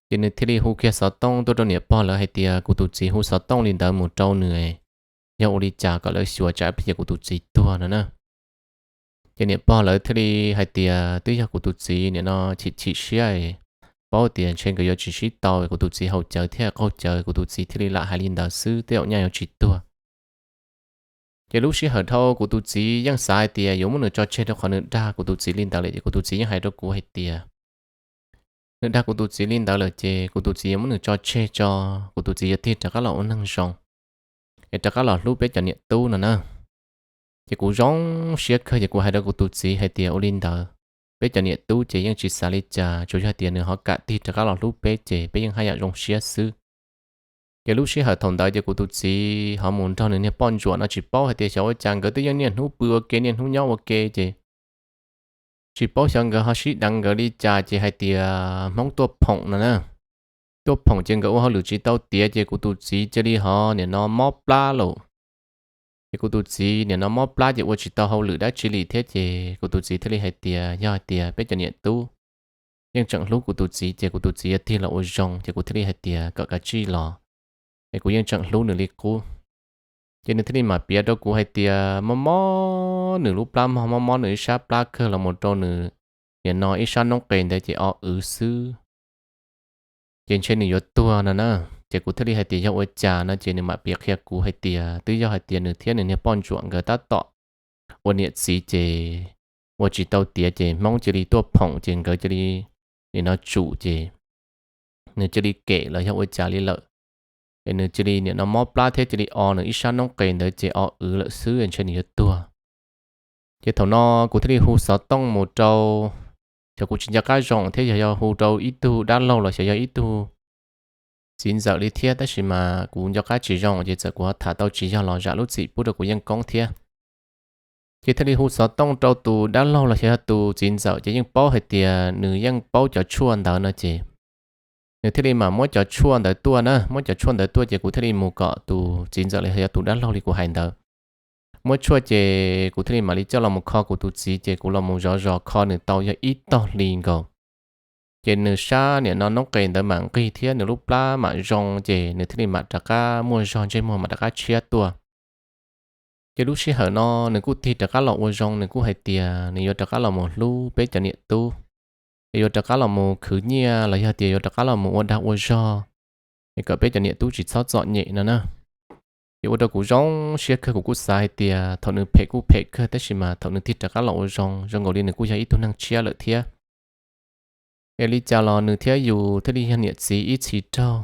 Ces nws thiaj li hu kiag xov tooj tuaj rau niam pog lawv hais tias kuv tus txiv hu xov tooj li ntawd mus rau nws, yog ua li cas kom lawv xyuas tsam ib pliag ces kuv tus txiv tuag no na. Ces niam pog lawv thiaj li hais tias twb yog kuv tus txiv niam no chim chim siab, paub tias ntshe nkawd yuav tsis sib tau, kuv tus txiv haus cawv thiab qaug cawv, kuv tus txiv thiaj li lam hais li ntawd xwb, tej zaum nyaj yuav tsis tuag. Ces lub sij hawm dhau kuv tus txiv yeej xav hais tias yuav muab nws tso tseg rau qhov nws dag kuv tus txiv li ntawd lawm ces kuv tus txiv yeej hais rau kuv hais tias nws dag kuv tus txiv li ntawd lawm ces kuv tus txiv yuav muab nws tso tseg tso, kuv tus txiv yuav tig rov qab los ua neeg zoo, es rov qab los hlub peb cov niam tub no na. Ces kuv zoo siab kawg ces kuv hais rau kuv tus txiv hais tias ua li ntawd, peb cov niam tub ces yeej tsis xav li cas, tsuas yog tias nws ho kam tig rov qab los hlub peb ces peb yeej haj yam zoo siab xwb. Ces lub sij hawm thaum ntawd ces kuv tus txiv ho mus nrog nws niag poj ntsuam no tsis paub hais tias xyov ua cas nkawd twb yeej niaj hnub pw ua ke niaj hnub nyob ua ke ces tsis paub xyov nkawd ho sib deev nkawd li cas ces hais tias Hmoob tuaj phoom no na. Tuaj phoom ces nkawd ua hauj lwm tsis tau tiav ces kuv tus txiv cia li ho niam no mob plab lawm. Ces kuv tus txiv niam no mob plab ces ua tsis tau hauj lwm dab tsi li thiab ces kuv tus txiv thiaj li hais tias yog hais tias peb cov niam tub yeej tseem hlub kuv tus txiv ces kuv tus txiv yuav tig los ua zoo ces kuv thiaj li hais tias kom kav tsij los, es kuv yeej tseem hlub nws li qub. Ces nws thiaj li mam piav rau kuv hais tias mob mob nws lub plab mog, mob mob nws ib sab plab kawg los mus rau nws niam no ib sab noob qes ntawd ces o wv xwb. Ces ntshe nws yuav tuag no na. Ces kuv thiaj li hais tias yog ua cas no ces nws mam piav qhia kuv hais tias twb yog hais tias nws thiab nws niag poj ntsuam nkawd tab tom ua niam txiv ces ua tsis tau tiav ces Hmoob cia li tuaj phoom ces nkawd cia li nim no tsum ces nws cia li kem los yog ua cas li lawm. Es nws cia li niam no mob plab thiab cia li o nws ib sab noob qes ntawd ces o wv lawm xwb ntshe nws yuav tuag. Ces thaum no kuv thiaj li hu xov tooj mus rau, xyov kuv tsis nco qab zoo thiab yog yog hu rau ib tug dab laug los xyov yog ib tug txiv ntxawm li thiab tab sis mas kuv nco qab tsis zoo ces txawm kuv ho tham tau tsis yog los zam lub txim pub rau kuv yeej koob thiab. Ces thiaj li hu xov tooj rau tus dab laug los xyov yog tus txiv ntxawm ces yeej paub hais tias nws yeej paub cov tshuaj ntawd no ces nws thiaj li mam muab cov tshuaj ntawd tuaj na, muab cov tshuaj ntawd tuaj ces kuv thiaj li mus kom tus txiv ntxawm los yog tus dab laug li kuv hais ntawd. Muab tshuaj ces kuv thiaj li mam li coj los mus kho kuv tus txiv ces kuv los mus zov zos kho nws tau yog ib tog hli nkaus. Ces nws sab niam no noob qes ntawd mam nqig thiab nws lub plab mam zoo ces nws thiaj li mam rov qab muaj zog ntsej muag mam rov qab tshiab tuaj. Ces lub sij hawm no nws kuj tig rov qab los ua zoo, nws kuj hais tias nws yuav rov qab los mus hlub peb cov niam tub, es yuav rov qab los mus khwv nyiaj los yog tias yuav rov qab los mus ua dag ua zog, es kom peb cov niam tub tsis txhob txom nyem no na. Ces ua rau kuv zoo siab kawg, kuv kuj xav hais tias thaum nws phem kuj phem kawg, tab sis mas thaum nws tig rov qab los ua zoo, zoo nkaus li nws kuj yog ib tug neeg tshiab lawm thiab. Es li cas los nws thiab yus thiaj li yog niam txiv ib txhis raug.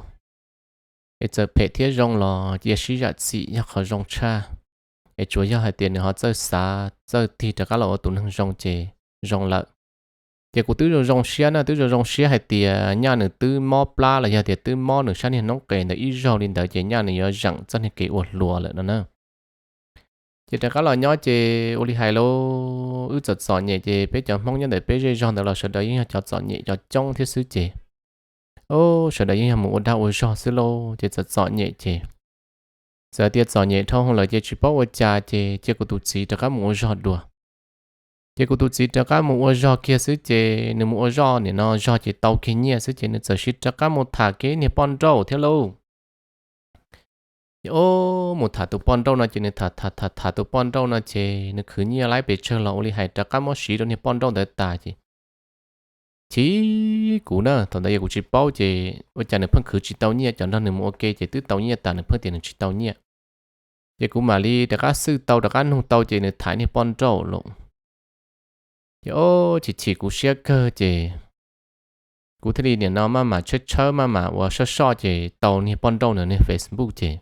Es txawm phem thiab zoo los cia sib zam txim yog qhov zoo tshaj. Es tsuas yog hais tias nws ho txawj xav txawj tig rov qab los ua tus neeg zoo ces zoo lawm. Ces kuv twb zoo zoo siab na, twb zoo zoo siab hais tias nyaj nws twb mob plab los yog tias twb mob nws sab niag noob qes ntawd ib zaug li ntawd ces nyaj nws yuav zeem txoj niag kev ua hluas lawm no na. Ces rov qab los nyob ces ua li hais lauj, wb txom txom nyem ces peb cov Hmoob nyob ntawm peb zej zog ntawd los sawv daws yeej yog cov txom nyem cov coob thiab xwb ces, o, sawv daws yeej yog mus ua dag ua zog xwb lauj, ces txom txom nyem ces, txawm tias txom nyem dhau hwv lawm ces tsis paub ua cas ces cia kuv tus txiv rov qab mus ua zog dua. Ces kuv tus txiv rov qab mus ua zog kiag xwb ces nws mus ua zog nim no zog ces tau kiag nyiaj xwb ces nws txawm sim rov qab mus tham kiag niag poj nrauj thiab lauj. Ces o, mus tham tus poj nrauj no ces nws tham tham tham tham tus poj nrauj no ces nws khwv nyiaj laib pes tsawg los ua li hais rov qab muab siv rau niag poj nrauj ntawd tas ces, chim kuv na, thaum ntawd yog kuv tsis paub ces ua cas nws pheej khwv tsis tau nyiaj, cov nrog nws mus ua ke ces twb tau nyiaj tas nws pheej tias nws tsis tau nyiaj. Ces kuv mam li rov qab xwj tau rov qab nug tau ces nws tham niag poj nrauj lauj. Ces o, chim chim kuv siab kawg ces kuv thiaj li nim no maj mam tshawb tshawb maj mam ua soj soj ces tau niag poj nrauj ntawd niag Facebook ces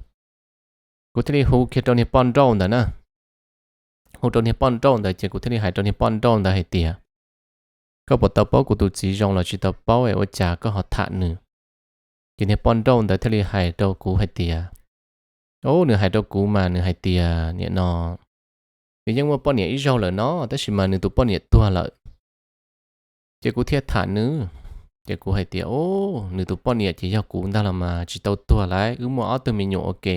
kuv thiaj li hu kiag rau niag poj nrauj ntawd na. Hu rau niag poj nrauj ntawd ces kuv thiaj li hais rau niag poj nrauj ntawd hais tias, koj puas tau paub kuv tus txiv zoo los tsis tau paub es ua cas koj ho tham nws? Ces niag poj nrauj ntawd thiaj li hais rau kuv hais tias, o, nws hais rau kuv mas nws hais tias nim no nws yeej muaj poj niam ib zaug lawm no, tab sis mas nws tus poj niam tuag lawm. Ces kuv thiaj tham nws, ces kuv hais tias, o, nws tus poj niam ces yog kuv ntag los mas tsis tau tuag lauj, wb muaj ob tug me nyuam ua ke.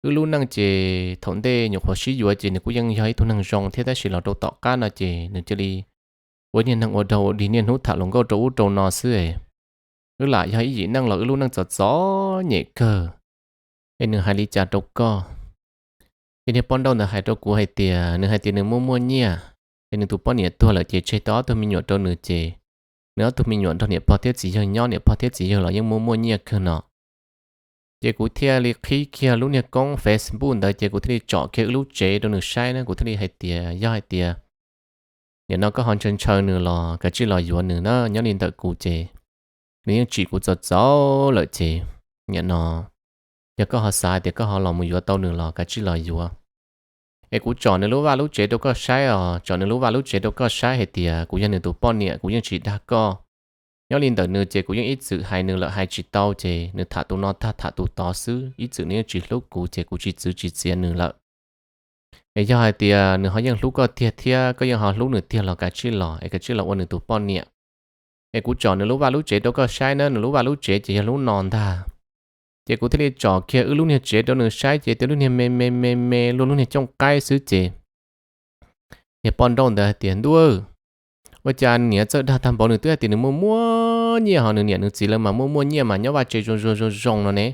Wb lub neej ces thaum ntej nyuam qhuav sib yuav ces nws kuj yeej yog ib tug neeg zoo thiab, tab sis los rau tom qab no ces nws cia li ua niag neeg ua dog ua dig niaj hnub tham hluas nkauj rau ub rau no xwb es wb lam yog ib yim neej los wb lub neej txom txom nyem kawg, es nws hais li cas rau koj? Ces niag poj nrauj ntawd hais rau kuv hais tias nws hais tias nws muaj muaj nyiaj, es nws tus poj niam tuag lawm ces tseg tau ob tug me nyuam rau nws ces nws ob tug me nyuam nrog niam pog thiab txiv yawg nyob, niam pog thiab txiv yawg los yeej muaj muaj nyiaj kawg no. Ces kuv thiaj li qhib kiag lub niag koob Facebook ntawd ces kuv thiaj li tsom kiag wb lub tsev rau nws saib na, kuv thiaj li hais tias yog hais tias nim no koj ho ntshaw ntshaw nws los kav tsij los yuav nws na, nyob li ntawm kuv ces nws yeej tsim kuv txom txom lawm ces nim no yog koj ho xav tias koj ho los mus yuav tau nws los kav tsij los yuav. Es kuv tsom nws lub vaj lub tsev rau koj saib os, tsom nws lub vaj lub tsev rau koj saib hais tias kuv yog nws tus poj niam kuv yeej tsis dag koj. Nyob li ntawm nws ces kuv yeej ib txwm hais nws lawm hais tsis tau ces nws tham tus no tag tham tus tod xwb, ib txwm nws yeej tsis hlub kuv ces kuv tsis txwv tsis txiav nws lawm. Es yog hais tias nws ho yeej hlub koj tiag thiab koj yeej ho hlub nws tiag los kav tsij los es kav tsij los ua nws tus poj niam. Es kuv tsom nws lub vaj lub tsev rau koj saib na, nws lub vaj lub tsev ces yog lub no ntag. Ces kuv thiaj li tsom kiag wb lub niag tsev rau nws saib ces twb lub niag me me me me luaj lub niag cooj qaib xwb ces niag poj nrauj ntawd hais tias, ntuj, ua cas niam txawj dag tag npaum, nws twb hais tias nws muaj muaj nyiaj ho nws niam nws txiv lawv mas muaj muaj nyiaj mas nyob vaj tsev zoo zoo zoo zoo no ne.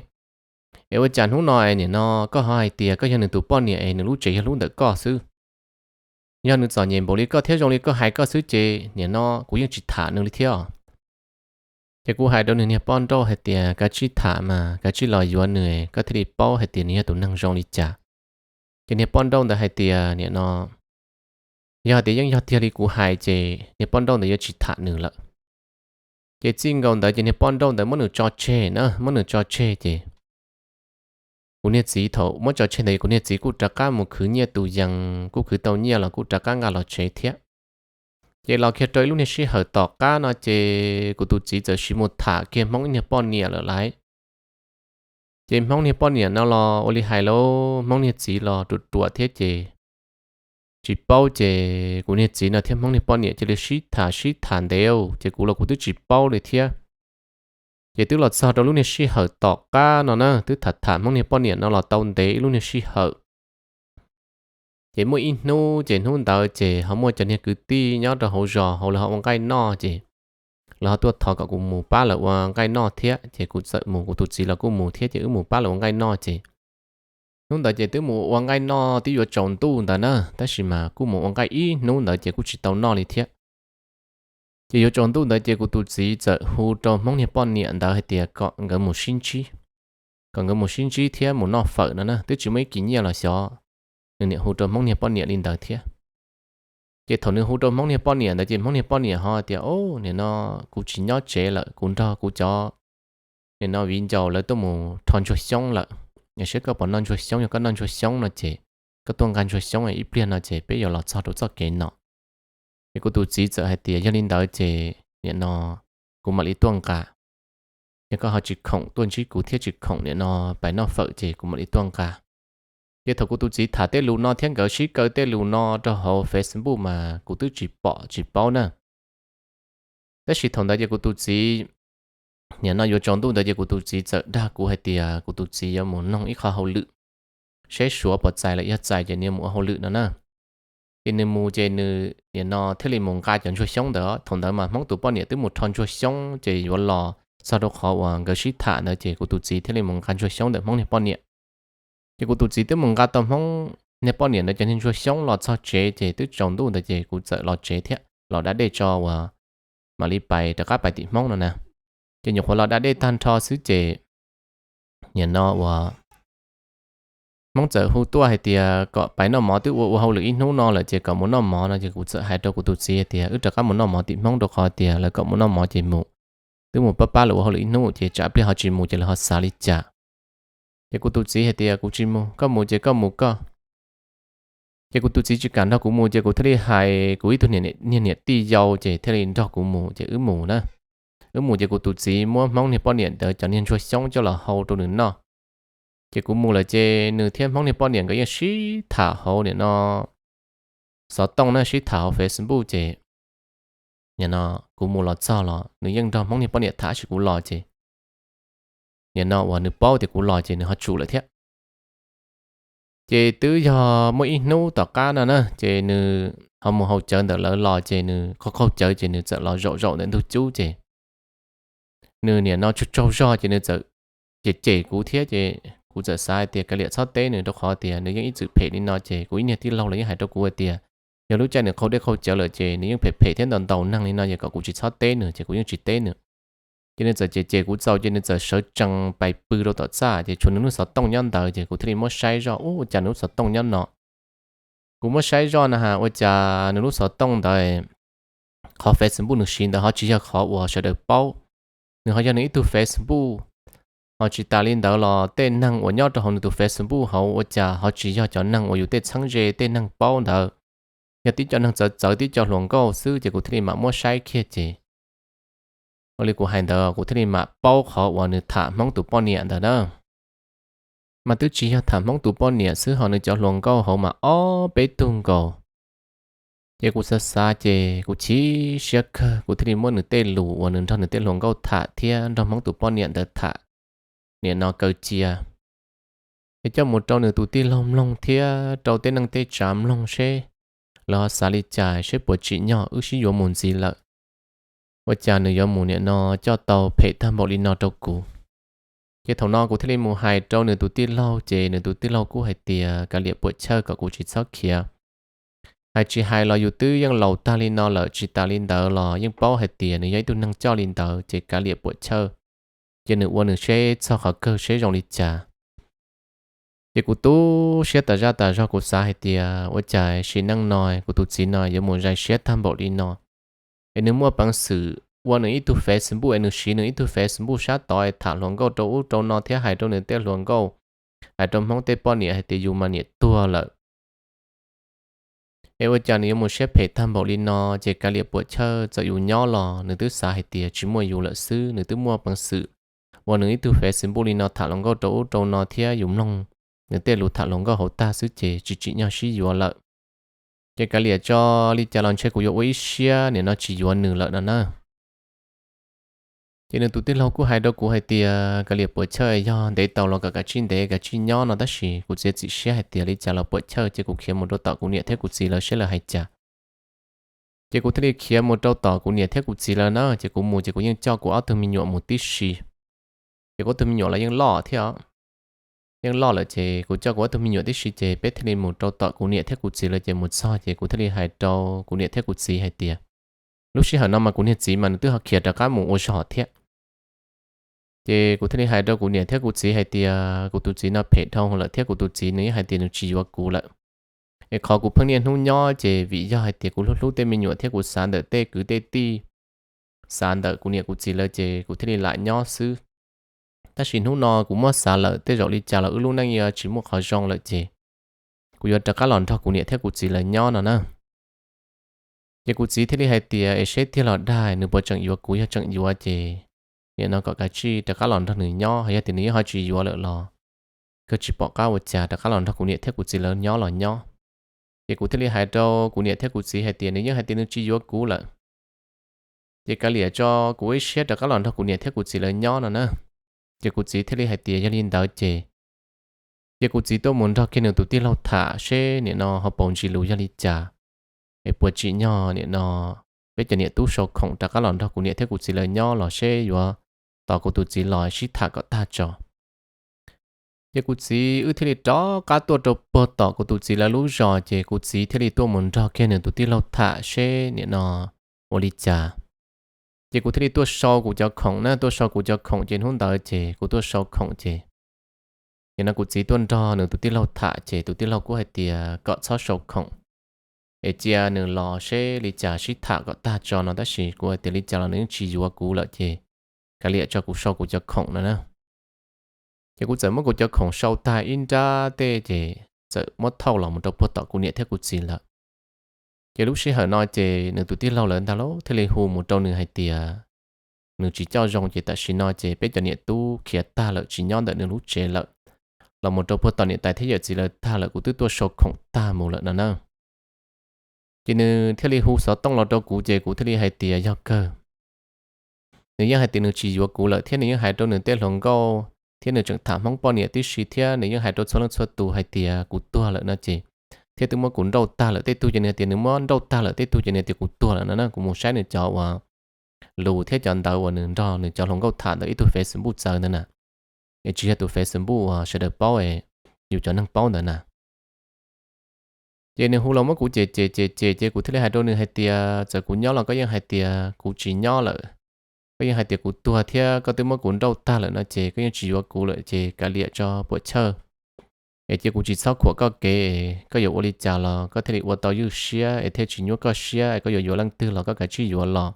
Es ua cas hnub no es nim no koj ho hais tias koj yog nws tus poj niam es nws lub tsev yog lub ntawm koj xwb? Yog nws txom nyem npaum li koj thiab zoo li koj hais koj xwb ces nim no kuv yeej tsis tham nws li thiab. Ces kuv hais rau nws niag poj nrauj hais tias kav tsij tham mas kav tsij los yuav nws, koj thiaj li paub hais tias nws yog tus neeg zoo li cas. Ces niag poj nrauj ntawd hais tias nim no yog hais tias yeej yog tiag li kuv hais ces niag poj nrauj ntawd yuav tsis tham nws lawm. Ces txij nkaus ntawd ces niag poj nrauj ntawd muab nws tso tseg na, muab nws tso tseg ces kuv niag txiv thaum muab tso tseg ntawd kuv niag txiv kuj rov qab mus khwv nyiaj tus yees, kuj khwv tau nyiaj los kuj rov qab nqa los tsev thiab. Ces los kiag rau ib lub niag sij hawm tom qab no ces kuv tus txiv txawm sis mus tham kiag Hmoob niag poj niam lawm lauj. Ces Hmoob niag poj niam no los ua li hais lauj, Hmoob niag txiv los ruam ruam thiab ces tsis paub ces kuv niag txiv no thiab Hmoob niag poj niam cia li sib tham sib tham ntev, ces kuv los kuv twb tsis paub li thiab. Ces twb los txog rau lub niag sij hawm tom qab no na, twb tham tham Hmoob niag poj niam no los tau ntev ib lub niag sij hawm. Ces muaj ib hnub ces hnub ntawd ces ho muaj cov niag kwv tij nyob rau hauv zos hauv lawv ho ua nqaij noj ces lawv ho tuaj thov kom kuv mus pab lawv ua nqaij noj thiab, ces kuv txawm mus, kuv tus txiv los kuj mus thiab ces wb mus pab lawv ua nqaij noj ces hnub ntawd ces twb mus ua nqaij noj twb yuav tsaus ntuj ntawd na, tab sis mas kuj mus ua nqaij ib hnub ntawd ces kuj tsis tau noj li thiab. Ces yuav tsaus ntuj ntawd ces kuv tus txiv txawm hu rau Hmoob niag poj niam ntawd hais tias kom nkawd mus sib ntsib. kom nkawd mus sib ntsib thiab mus noj fawm no na, twb tsis muaj ib kis nyiaj los xyov. Nws niam hu rau Hmoob niag poj niam li ntawd thiab. Ces thaum nws hu rau Hmoob niag poj niam ntawd ces Hmoob niag poj niam ho tias, Nim no kuv tsis nyob tsev lawm, kuv nrog kuv cov, nim no viv ncaus lawv tuaj mus rho ntsuag xyoob lawm. Saib koj puas noj ntsuag xyoob, yog koj noj ntsuag xyoob no ces koj tuaj nqa ntsuag xyoob ib pliag no ces peb yuav los txog rau txoj kev no. Ces kuv tus txiv txawm hais tias, Yog li ntawd ces nim no kuv mam li tuaj nqa. Yog koj ho tsis khoom tuaj ntsib kuv thiab tsis khoom nim no pais noj fawm ces kuv mam li tuaj nqa. Ces thaum kuv tus txiv tham tej lus no thiab nkawd sib kaw tej lus no rau hauv Facebook mas kuv twb tsis pom tsis paub na. Tab sis thaum ntawd ces kuv tus txiv, nim no yuav tsaus ntuj ntawd ces kuv tus txiv txawm dag kuv hais tias kuv tus txiv yuav mus noog ib qho hauj lwm, seb Suav puas txais lawm, yog txais ces nws mus ua hauj lwm no na. Ces nws mus ces nws nim no thiaj li mus nqa cov ntsuag xyoob ntawd. Thaum ntawd mas Hmoob tus poj niam twb mus rho ntsuag xyoob ces yuav los txog rau qhov uas nkawd sib tham ntawd ces kuv tus txiv thiaj li mus nqa ntsuag xyoob ntawm Hmoob niag poj niam. Ces kuv tus txiv twb mus nqa tau Hmoob niag poj niam ntawd cov niag ntsuag xyoob los txog tsev ces twb tsaus ntuj ntawd ces kuv txawm los tsev thiab los da dej tso uas mam li pais rov qab pais tim Hmoob no na. Ces nyuam qhuav los da dej tag nrho xwb ces nim no uas Hmoob txawm hu tuaj hais tias kom pais noj mov, twb ua ua hauj lwm ib hnub no lawm ces kom mus noj mov no ces kuv txawm hais rau kuv tus txiv hais tias wb rov qab mus noj mov tim Hmoob rau qhov tias lawv kom mus noj mov ces mus, twb mus pab pab lawv ua hauj lwm ib hnub ces tsam pliag ho tsis mus ces lawv ho xav li cas. Ces kuv tus txiv hais tias kuv tsis mus, koj mus ces koj mus koj. Ces kuv tus txiv tsis kam nrog kuv mus ces kuv thiaj li hais kuv ib tug niag niam tij yau ces thiaj li nrog kuv mus ces wb mus na. Wb mus ces kuv tus txiv muab Hmoob niag poj niam ntawd cov niag ntsuag xyoob coj los hau rau nws noj. Ces kuv mus lawm ces nws thiab Hmoob niag poj niam nkawd yeej sib tham hauv nim no xov tooj na, sib tham hauv Facebook ces nim no kuv mus los txog los nws yeej nrog Hmoob niag poj niam tham sis kuv los ces nim no uas nws paub tias kuv los ces nws ho tsum lawm thiab. Ces twb yog muaj ib hnub tom qab no na ces nws ho mus haus cawv ntawm lawv los ces nws qaug qaug cawv ces nws txawm los zaum zaum ntawm ntug cub ces nws nim no tsaug tsaug zog ces nws txawm cem cem kuv thiab ces kuv txawm xav hais tias kav liam txhob teb nws rau qhov tias nws yeej ib txwm phem li no ces kuv ib niag tij laug los yeej hais rau kuv hais tias yog lub caij nws qaug dej qaug cawv lawm ces nws yeej phem phem thiab ntaus ntaus neeg li no ces kom kuv tsis txhob teb nws ces kuv yeej tsis teb nws. Ces nws txawm cem cem kuv txaus ces nws txawm sawv tsees pais pw rau tom txaj ces tshuav nws lub xov tooj nyob ntawd ces kuv thiaj li muab saib zoj, ua cas nws lub xov tooj nyob no. Kuv muab saib zoj na has ua cas nws lub xov tooj ntawd, qhov Facebook nws siv ntawd ho tsis yog qhov uas sawv daws paub. Nws ho yog nws ib tug Facebook, ho tsis tas li ntawd los tej neeg uas nyob rau hauv nws tus Facebook hauv ua cas ho tsis yog cov neeg uas yus tej txheeb ze tej neeg paub ntawd, yog tib co neeg txawv txawv tib co hluas nkauj xwb ces kuv thiaj li mam muab saib kiag ces ua li kuv hais ntawd kuv thiaj li mam paub qhov uas nws tham Hmoob tus poj niam ntawd na. Mas twb tsis yog tham Hmoob tus poj niam xwb ho nws cov hluas nkauj hauv mas ob peb tug nkaus. Ces kuv xav xav ces kuv chim siab kawg kuv thiaj li muab nws tej lus uas nws nrog nws tej hluas nkauj tham thiab nrog Hmoob tus poj niam ntawd tham nim no kaw cia, es coj mus rau nws tus tij laug mloog thiab rau tej neej tej tsav mloog seb lawv ho xav li cas, seb puas tsim nyog wb sib yuav mus ntxiv lawm. Ua cas nws yuav mus nim no coj tau phem tag npaum li no rau kuv. Ces thaum no kuv thiaj li mus hais rau nws tus tij laug ces nws tus tij laug kuj hais tias kav liam puam chawj kom kuv tsis txhob khiav. Hais tsis hais los yus twb yeej laus tag li no lawm, tsis tas li ntawd los yeej paub hais tias nws yog ib tug neeg coj li ntawd ces kav liam puam chawj, ces nws ua nws seb txog qhov kawg seb zoo li cas. Ces kuv tu siab tas zaj tas zog kuv xav hais tias ua cas sim neej no kuv tus txiv no yuav mus zais siab tag npaum li no, es nws muaj peev xwm ua nws ib tug Facebook es nws siv nws ib tug Facebook sab tod es tham hluas nkauj rau ub rau no thiab hais rau nws tej hluas nkauj, hais rau Hmoob tej poj niam hais tias yus mas niam tuag lawm. Es ua cas nws yuav mus siab phem tag npaum li no, ces kav liam puam chawj, txawm yus nyob los nws twb xav hais tias tsis muaj yus lawm xwb, nws twb muaj peev xwm ua nws ib tug Facebook li no tham hluas nkauj rau ub rau no thiab yus mloog nws tej lus tham hluas nkauj hauv tag xwb ces tsis tsim nyog sib yuav lawm. Ces kav liam tso, li cas los ntshe kuv yuav ua ib siab nim no tsis yuav nws lawm no na. Ces nws tus tij laug kuj hais rau kuv hais tias kav liam puam chawj, yog ntev tau los kom kav tsij ntev kav tsij nyob no, tab sis kuv txiav txim siab hais tias li cas los puam chawj ces kuv khiav mus rau tom kuv niam thiab kuv txiv lawv seb lawv hais cas. Ces kuv thiaj li khiav mus rau tom kuv niam thiab kuv txiv lawv na, ces kuv mus ces kuv yeej coj kuv ob tug me nyuam mus tib si. Ces kuv ob tug me nyuam los yeej loj thiab os, yeej loj lawm ces kuv coj kuv ob tug me nyuam tib si ces peb thiaj li mus rau tom kuv niam thiab kuv txiv lawv ces mus txog ces kuv thiaj li hais rau kuv niam thiab kuv txiv hais tias lub sij hawm no mas kuv niag txiv mas nws twb ho khiav rov qab mus ua zog thiab. Ces kuv thiaj li hais rau kuv niam thiab kuv txiv hais tias kuv tus txiv no phem dhau lawm thiab kuv tus txiv nws yeej hais tias nws tsis yuav kuv lawm. Es qhov kuv pheej niaj hnub nyob ces vim yog hais tias kuv hlub hlub tej me nyuam thiab kuv xav ntawm tej kwv tej tij, xav ntawm kuv niam kuv txiv lawm ces kuv thiaj li lam nyob xwb. Tab sis hnub no kuv muab xav lawm tej zaum li cas los wb lub neej yuav tsis muaj qhov zoo lawm ces kuv yuav rov qab los nrog kuv niam thiab kuv txiv lawv nyob no na. Ces kuv txiv thiaj li hais tias es seb tiag los dag, nws puas tseem yuav kuv, yog tseem yuav ces nim no kom kav tsij rov qab los nrog nws nyob, yog tias nws yeej ho tsis yuav lawm los kawg tsis pom qab ua cas, rov qab los nrog kuv niam thiab kuv txiv lawv nyob los nyob. Ces kuv thiaj li hais rau kuv niam thiab kuv txiv hais tias nws yeej hais tias nws tsis yuav kuv lawm, ces kav liam tso kuv ib siab rov qab los nrog kuv niam thiab kuv txiv lawv nyob no na. Ces kuv txiv thiaj li hais tias yog li ntawd ces, ces kuv txiv tuaj mus nrog kiag nws tus tij laug tham seb nim no ho paus ntsis lus yog li cas, es puas tsim nyog nim no peb cov niam tub sau khoom rov qab los nrog kuv niam thiab kuv txiv lawv nyob los seb yuav tos kuv tus txiv los sib tham kom tag tso. Ces kuv txiv wb thiaj li rov qab tuaj rau puag tom kuv tus txiv lawv lub zos, ces kuv txiv thiaj li tuaj mus nrog kiag nws tus tij laug tham seb nim no ua li cas. Ces kuv thiaj li tuaj sau kuv cov khoom na, tuaj sau kuv cov khoom ces hnub ntawd ces kuv tuaj sau khoom ces, ces no kuv txiv tuaj nrog nws tus tij laug tham ces tus tij laug kuj hais tias kom txhob sau khoom, es cia nws los seb li cas sib tham kom tag tso no, tab sis kuv hais tias li cas los nws yeej tsis yuav kuv lawm ces kav liam tso kuv sau kuv cov khoom no na. Ces kuv txawm muab kuv cov khoom sau tag ib nrab tej ces txawm muab thauj los mus rau puag tom kuv niam thiab kuv txiv lawm. Ces lub sij hawm no ces nws tus tij laug lawv ntag lauj thiaj li hu mus rau nws hais tias nws tsis coj zoo ces tam sim no ces peb cov niam tub khiav tag lawm tsis nyob ntawm nws lub tsev lawm, los mus rau puag tom niam tais thiab yawm txiv lawv tag lawm, kuv twb tuaj sau khoom tag mus lawm no na. Ces nws thiaj li hu xov tooj los rau kuv ces kuv thiaj li hais tias yog kawg, nws yeej hais tias nws tsis yuav kuv lawm thiab nws yeej hais rau nws tej hluas nkauj thiab nws tseem tham Hmoob poj niam tib si thiab nws yeej hais rau txhua leej txhua tus hais tias kuv tuag lawm no ces, thiab twb muab kuv nrauj tag lawm tej tug ces nws hais tias nws muab nrauj tag lawm tej tug ces nws tias kuv tuag lawm no na. Kuv mus saib nws cov uas lus thiab cov ntawv uas nws nrog nws cov hluas nkauj tham ntawm ib tug Facebook txawv ntawd na, es tsis yog tus Facebook uas sawv daws paub, yus cov neeg paub ntawd na. Ces nws hu los muab kuv cem cem cem cem ces kuv thiaj li hais rau nws hais tias txawm kuv nyob los koj yeej hais tias kuv tsis nyob lawm, koj yeej hais tias kuv tuag thiab koj twb muab kuv nrauj tag lawm no ces koj yeej tsis yuav kuv lawm ces kav liam tso puam chawj. Es cia kuv tsis txhob khuam koj kev, koj yuav ua li cas los koj thiaj li ua tau ywj siab es thiaj tsis nyuab koj siab es koj yuav yuav leej twg los koj kav tsij yuav los.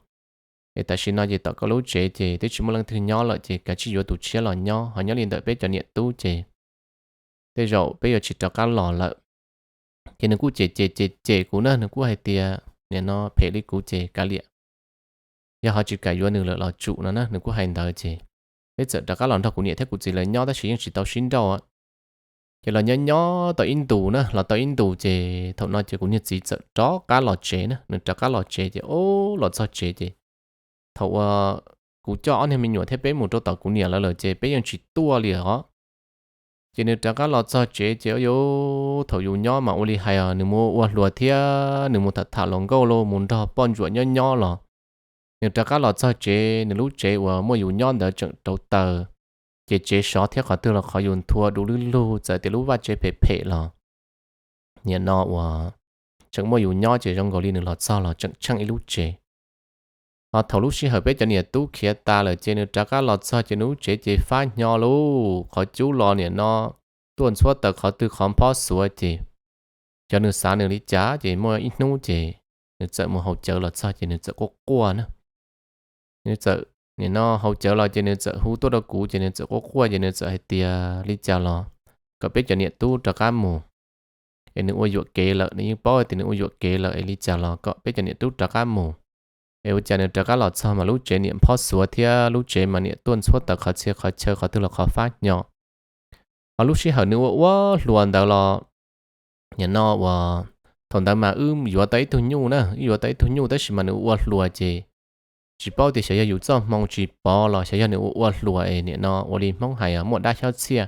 Es tam sim no ces tom koj lub tsev ces twb tsis muaj leej twg nyob lawm ces kav tsij yuav tus tshiab los nyob, ho nyob li ntawm peb cov niam tub ces tej zaum peb yuav tsis rov qab los lawm. Ces nws kuj cem cem cem cem kuv na, nws kuj hais tias nim no phem li kuv ces kav liam, yog ho tsis kam yuav nws lawm los tsum no na, nws kuj hais ntawd ces peb txawm rov qab los nrog kuv niam thiab kuv txiv lawv nyob tab sis yeej tsis tau sib nrauj. Ces los nyob nyob tau ib ntus na, los tau ib ntus ces thaum no ces kuv niag txiv txawm rov qab los tsev na, nws rov qab los tsev ces o, los txog tsev ces thaum uas kuv coj ob niag me nyuam thiab peb mus rau tom kuv niam lawv lawm ces peb yeej tsis tuaj li os. Ces nws rov qab los txog tsev ces yuav thaum yus nyob mas ua li hais os, nws mus ua hluas thiab nws mus tham tham hluas nkauj los mus nrog poj ntsuam nyob nyob los, nws rov qab los txog tsev, nws lub tsev uas muaj yus nyob ntawd tseem rauv taws, ces tsev sov thiab qhov twg los qhov yus nthua du lug lug, txawm tias lub vaj tsev phem phem los nim no uas tseem muaj yus nyob ces zoo nkaus li nws los txog los tseem tsheej ib lub tsev. Ho thaum lub sij hawm peb cov niam tub khiav tas lawm ces nws rov qab los txog ces nws lub tsev ces fab hnyo lauj, qhov cub los nim no tuaj ntxhuab taws qhov twg qhov phob xuav ces xyov nws xav nws li cas ces muaj ib hnub ces nws txawm mus haus cawv los txog ces nws txawm quaj quaj na. Nws txawm nim no haus cawv los ces nws txawm hu tuaj rau kuv ces nws txawm quaj quaj ces nws txawm hais tias li cas los kom peb cov niam tub rov qab mus, es nws ua yuam kev lawm, nws yeej paub tias nws ua yuam kev lawm es li cas los kom peb cov niam tub rov qab mus. Es ua cas nws rov qab los txog mas lub tsev niam phob xuav thiab lub tsev mas niam tuaj ntxhuab taws qhov txhia qhov chaw qhov twg los qhov fab hnyo. Ho lub sij hawm nws ua ua hluas ntawd los nim no uas thaum ntawd mas wb yuav tau ib tug nyuj na, wb yuav tau ib tug nyuj tab sis mas nws ua ua hluas ces tsis paub tias xyov yog yus txoj hmoo tsis pov los xyov yog nws ua ua hluas es nim no ua li Hmoob hais muaj dab xyob txhiaj.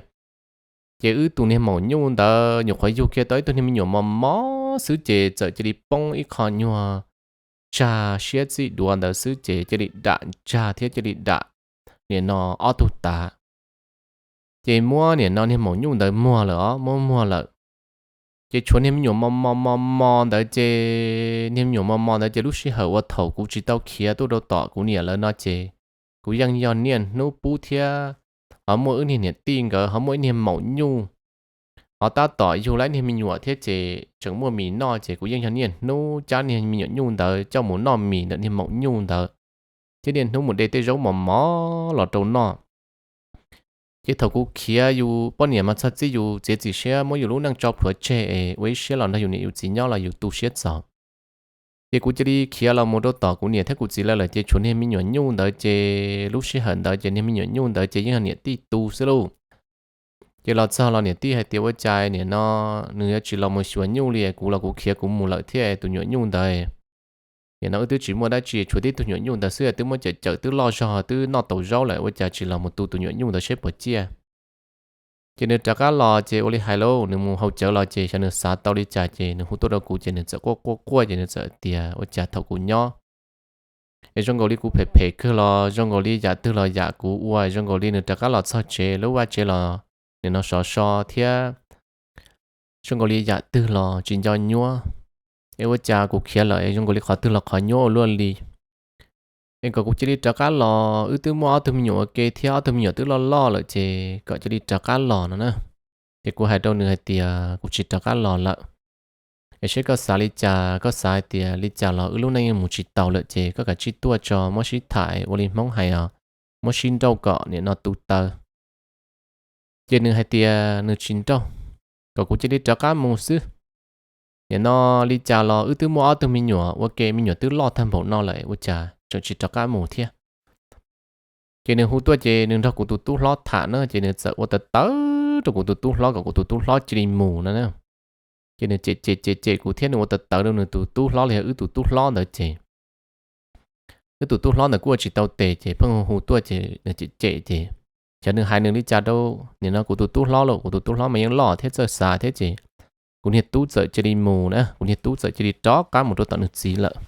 Ces wb tus niag maum nyuj ntawd nyuam qhuav yug kiag tau ib tug niag me nyuam mos mos xwb ces txawm cia li poob ib qho nyuag tsag siab txij duav ntawd xwb ces cia li dam ntsag thiab cia li dam nim no ob tug tav. Ces muab nim no niag maum nyuj ntawd muag lawm os, muab muag lawm. Ces tshuav niag me nyuam mos mos mos mos ntawd ces niag me nyuam mos mos ntawd ces lub sij hawm uas thaum kuv tsis tau khiav tuaj rau tom kuv niam lawv no ces kuv yeej yog niaj hnub pub thiab ho muaj wb niag niam tij nkawd ho muaj ib niag maum nyuj ho tab tom yug lawv niag me nyuam thiab ces tseem muaj mis noj ces kuv yeej yog niaj hnub cab niag me nyuam nyuj ntawd coj mus noj mis ntawm niag maum nyuj ntawd thiab niaj hnub mus de tej zaub mos mos los rau noj. Ces thaum kuv khiav yus poj niam mas txog txij yus txiav txim siab muab yus lub neej tso plhuav tseg es ua ib siab los nrog yus niam yus txiv nyob los yus tu siab txog. Ces kuv cia li khiav los mus rau tom kuv niam thiab kuv txiv lawv lawm ces tshuav niag me nyuam nyuj ntawd ces lub sij hawm ntawd ces niag me nyuam nyuj ntawd ces yeej yog niam tij tu xwb lauj. Ces los txog los niam tij hais tias ua cas nim no nws yuav tsis los mus xyuas nyuj li, kuv los kuv khiav kuv mus lawm thiab tus nyuam nyuj ntawd. Nim no wb twb tsis muaj dab tsi, tshuav tib tug nyuam nyuj ntawd xwb twb muab cawm cawm twb loj zog twb noj tau zaub lawm, ua cas tsis los mus tu tus nyuam nyuj ntawd seb puas ciaj. Ces nws rov qab los ces ua li hais lauj, nws mus haus cawv los ces xyov nws xav tau li cas ces nws hu tuaj rau kuv ces nws txawm quaj quaj quaj ces nws txawm tias ua cas thaum kuv nyob es zoo nkaus li kuv phem phem kawg los zoo nkaus li yam twg los yam kuv ua, zoo nkaus li nws rov qab los txog tsev lub vaj tsev los nim no sov so thiab zoo nkaus li yam twg los tsis nco nyuab. Es ua cas kuv khiav lawm es zoo nkaus li qhov twg los qhov nyuab ua luaj li. Es kom kuv cia li rov qab los, wb twb muaj ob tug me nyuam ua ke thiab ob tug me nyuam twb loj loj lawm ces kom cia li rov qab los no na. Ces kuv hais rau nws hais tias kuv tsis rov qab los lawm. Es seb koj xav li cas, koj xav hais tias li cas los wb lub neej yeej mus tsis taus lawm ces koj kav tsij tuaj tso muab sib tham ua li Hmoob hais os, muab sib nrauj kom nim no tu taw. Ces nws hais tias nws tsis nrauj, kom kuv cia li rov qab mus xwb. Nim no li cas los wb twb muaj ob tug me nyuam ua ke, me nyuam twb loj tag npaum no lawm ua cas tseem tsis rov qab mus thiab. Ces nws hu tuaj ces nws nrog kuv tus tub hlob tham na, ces nws txawm ua tawv tawv rau kuv tus tub hlob kom kuv tus tub hlob cia li mus no na. Ces nws cem cem cem cem kuv thiab nws ua tawv tawv rau nws tus tub hlob los yog wb tus tub hlob ntawd ces wb tus tub hlob ntawd kuj ua tsis tau tes ces pheej hu hu tuaj ces nws cem cem ces xyov nws hais nws li cas rau nim no kuv tus tub hlob lauj, kuv tus tub hlob mas yeej loj thiab txawj xav thiab ces kuv niag tub txawm cia li mus na, kuv niag tub txawm cia li rov qab mus rau tom nws txiv lawm.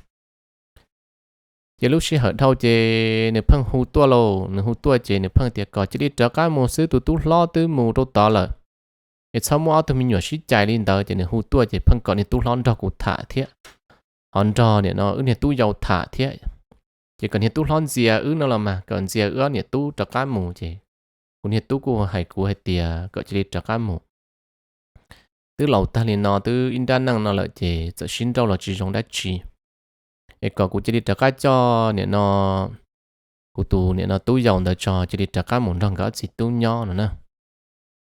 Ces lub sij hawm dhau ces nws pheej hu tuaj lauj, nws hu tuaj ces nws pheej tias kom cia li rov qab mus xwb, tus tub hlob twb mus rau tod lawm. Es txhob muab ob tug me nyuam sib cais li ntawd, ces nws hu tuaj ces pheej kom niag tub hlob nrog kuv tham thiab, ho nrog nim no wb niag tub yau tham thiab. Ces kom niag tub hlob ntxias wb no los mas kom ntxias wb ob niam tub rov qab mus ces kuv niag tub kuj hais kuv hais tias kom cia li rov qab mus. Twb laus tag li no twb ib nrab neej no lawm ces txawm sib nrauj los tsis zoo dab tsi. Es kom kuv cia li rov qab coj nim no kuv tus nim no tub yau ntawd tso cia li rov qab mus nrog nkawd ob txiv tub nyob no na.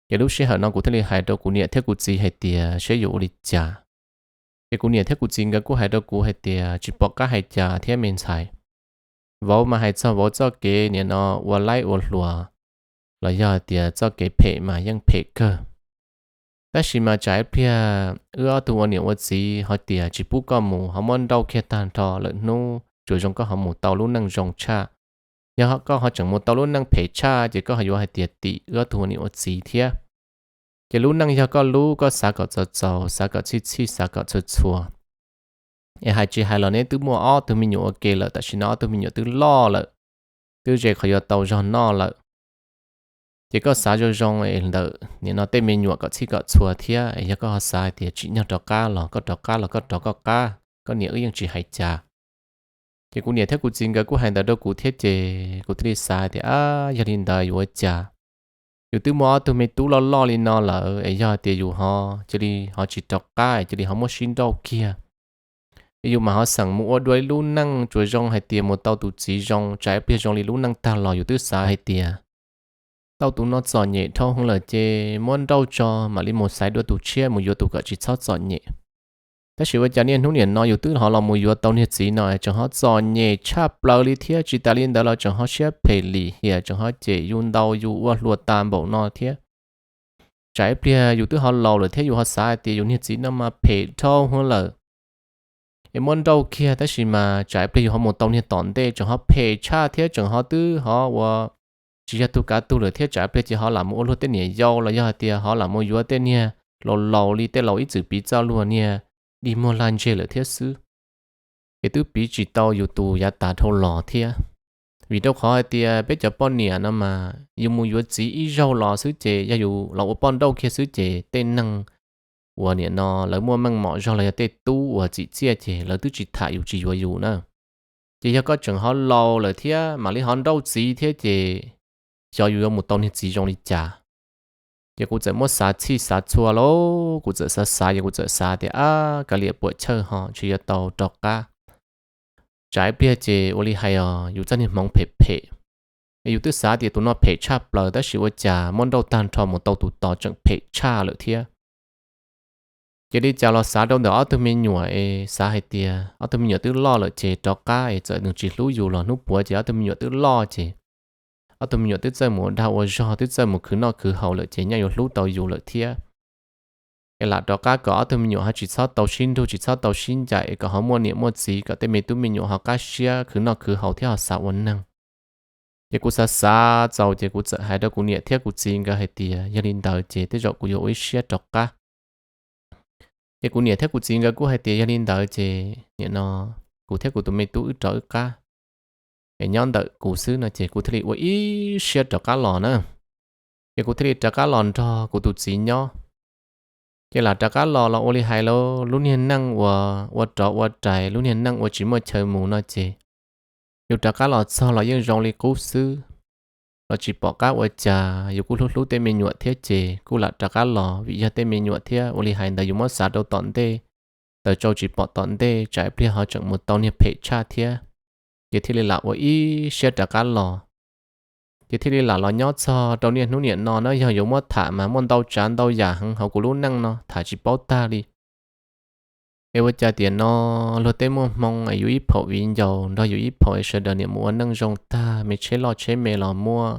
Ces lub sij hawm no kuv thiaj li hais rau kuv niam thiab kuv txiv hais tias seb yuav ua li cas. Ces kuv niam thiab kuv txiv nkawd kuj hais rau kuv hais tias tsis pom qab hais cas thiab me ntxhais. Vauv mas hais txog vauv txoj kev nim no ua laib ua hluas los yog tias txoj kev phem mas yeej phem kawg. Tab sis mas tsam ib pliag wb ob tug ua niam ua txiv ho tias tsis pub koj mus ho muab nrauj kiag tag nrho lawm hnub tsuas zoo koj ho mus tau lub neej zoo tshaj. Yog koj ho tseem mus tau lub neej phem tshaj ces koj ho yuav hais tias tim wb ob tug ua niam ua txiv thiab. Ces lub neej yog koj lub, koj xav kom txaus txaus, xav kom txhij txhij, xav kom txhua txhua. Es hais tsis hais los neb twb muaj ob tug me nyuam ua ke lawm, tam sim no ob tug me nyuam twb loj lawm, twb ze qhov yuav tau zog noj lawm. Ces koj xav zoo zoo es ntawm nim no tej me nyuam kom txhij kom txhua thiab, es yog koj ho xav hais tias tsim nyog rov qab los koj rov qab los koj rov koj qab, koj niam wb yeej tsis hais cas. Ces kuv niam thiab kuv txiv nkawd kuj hais ntawd rau kuv thiab ces kuv thiaj li xav tias ab, yog li ntawd yuav ua cas? Yus twb muaj ob tug me tub loj loj li no lawm es yog tias yus ho cia li ho tsis rov qab es cia li ho muab sib nrauj kiag, es yus mam ho xeem mus ua dua ib lub neej tsuas zoo hais tias mus tau tus txiv zoo, tsam ib pliag zoo li lub neej tag los yus twb xav hais tias tau tus no txom nyem dhau heev lawm ces muab nrauj tso mam li mus xaiv dua tus tshiab mus yuav tus kom tsis txhob txom nyem. Tab sis ua cas niaj hnub nim no yus twb ho los mus yuav tau niag txiv no tseem ho txom nyem tshaj plaws li thiab, tsis tas li ntawd los tseem ho siab phem lim hiam, tseem ho cem yus ntaus yus ua hluas tas npaum no thiab. Tsam ib pliag yus twb ho laus lawm thiab yus ho xav hais tias yus niag txiv no mas phem dhau heev lawm es muab nrauj kiag, tab sis mas tsam ib pliag yus ho mus tau niag tom ntej tseem ho phem tshaj thiab, tseem ho twb ho ua tsis yog tug kav tug lawm thiab, tsam ib pliag ces ho lam mus ua luag tej niam yau los yog hais tias ho lam mus yuav tej niag laus laus li tej laus ib txwm piv txoj luag niag dig muag lag ntseg lawm thiab xwb. Ces twb piv tsis tau yus tus yav tas dhau los thiab. Vim rau qhov hais tias peb cov poj niam no mas yus mus yuav txiv ib zaug los xwb ces yog yus los ua poj nrauj kiag xwb ces tej neeg uas nim no lawv muaj meej mom zog los yog tej tub uas txim txiaj ces lawv twb tsis tham yus tsis yuav yus na. Ces yog koj tseem ho laus lawm thiab mam li ho nrauj txiv thiab ces xyov yus yuav mus tau niag txiv zoo li cas. Ces kuv txawm muab xav txhij xav txhua lauj, kuv txawm xav xav ces kuv txawm xav tias, ab, kav liam puam chawj ho tsis yuav tau rov qab. Tsam ib pliag ces ua li hais os, yus txoj niag hmoov phem phem, es yus twb xav tias tus no phem tshaj plaws tab sis ua cas muab nrauj tag nrho mus tau tus tos tseem phem tshaj lawm thiab. Ces li cas los xav rau ntawm ob tug me nyuam es xav hais tias ob tug me nyuam twb loj lawm ces rov qab es txawm nws tsis hlub yus los hnub puav ces ob tug me nyuam twb loj ces ob tug me nyuam twb txawj mus ua dag ua zog, twb txawj mus khwv noj khwv haus lawm ces nyaj yuav hlub tau yus lawm thiab. Es lam rov qab kom ob tug me nyuam ho tsis txhob tau sib nrug, tsis txhob tau sib ncaim, es kom ho muaj niam muaj txiv, kom tej me tub me nyuam ho qab siab khwv noj khwv haus thiab ho xav ua neeg. Ces kuv xav xav txaus ces kuv txawm hais rau kuv niam thiab kuv txiv nkawd hais tias yog li ntawd ces tej zaum kuv yuav ua ib siab rov qab. Ces kuv niam thiab kuv txiv nkawd kuj hais tias yog li ntawd ces nim no kuv thiab kuv tus me tub wb rov wb qab, es nyob ntawm kuv xwb no ces kuv thiaj li ua ib siab rov qab los na. Ces kuv thiaj li rov qab los nrog kuv tus txiv nyob. Ces lam rov qab los los ua li hais lauj, lub niag neej uas ua rov ua rais, lub niag neej ua tsis muaj chaw mus no ces yus rov qab los txog los yeej zoo li qub xwb, los tsis pom qab ua cas. Yus kuj hlub hlub tej me nyuam thiab ces kuj lam rov qab los vim yog tej me nyuam thiab ua li hais ntawd yus muab xav rau tom ntej, taws tsau tsis pom tom ntej, tsam ib pliag ho tseem mus tau niag phem tshaj thiab. Ces thiaj li lam ua ib siab rov qab los. Ces thiaj li lam los nyob txog rau niaj hnub niam no na, yog yuav muab tham mas muaj ntau tsav ntau yam heev hauv kuv lub neej no tham tsis paub tag li. Es ua cas tiam no luag tej muaj hmoo es yus ib phaum viv ncaus nrog yus ib phaum es sawv daws niam mus ua neej zoo tag, me tsheb loj tsheb me los muaj,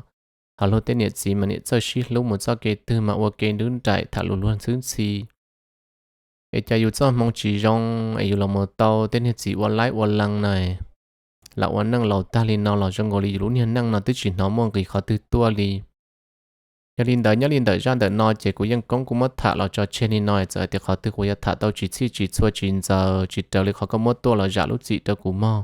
ho luag tej niam txiv mas niam txawj sib hlub, mus txoj kev twg mas ua ke nrub nraim tham lus luag ntxhwb ntxhi. Es cas yus txoj hmoo tsis zoo es yus los mus tau tej niag txiv ua laib ua lees na, lam ua neej laus tag li no los zoo nkaus li yus lub niag neej no twb tsis hnov muaj nqis qhov twg tuaj li. Yog li ntawd nyob li ntawm zaj ntawm no ces kuv yeej koob kuv muab tham los tso tseg li no, txawm hais tias qhov twg kuv yuav tham tau tsis txhij tsis txhua tsis ntxaws tsis raws li qhov koj muab tuaj los zam lub txim rau kuv mog.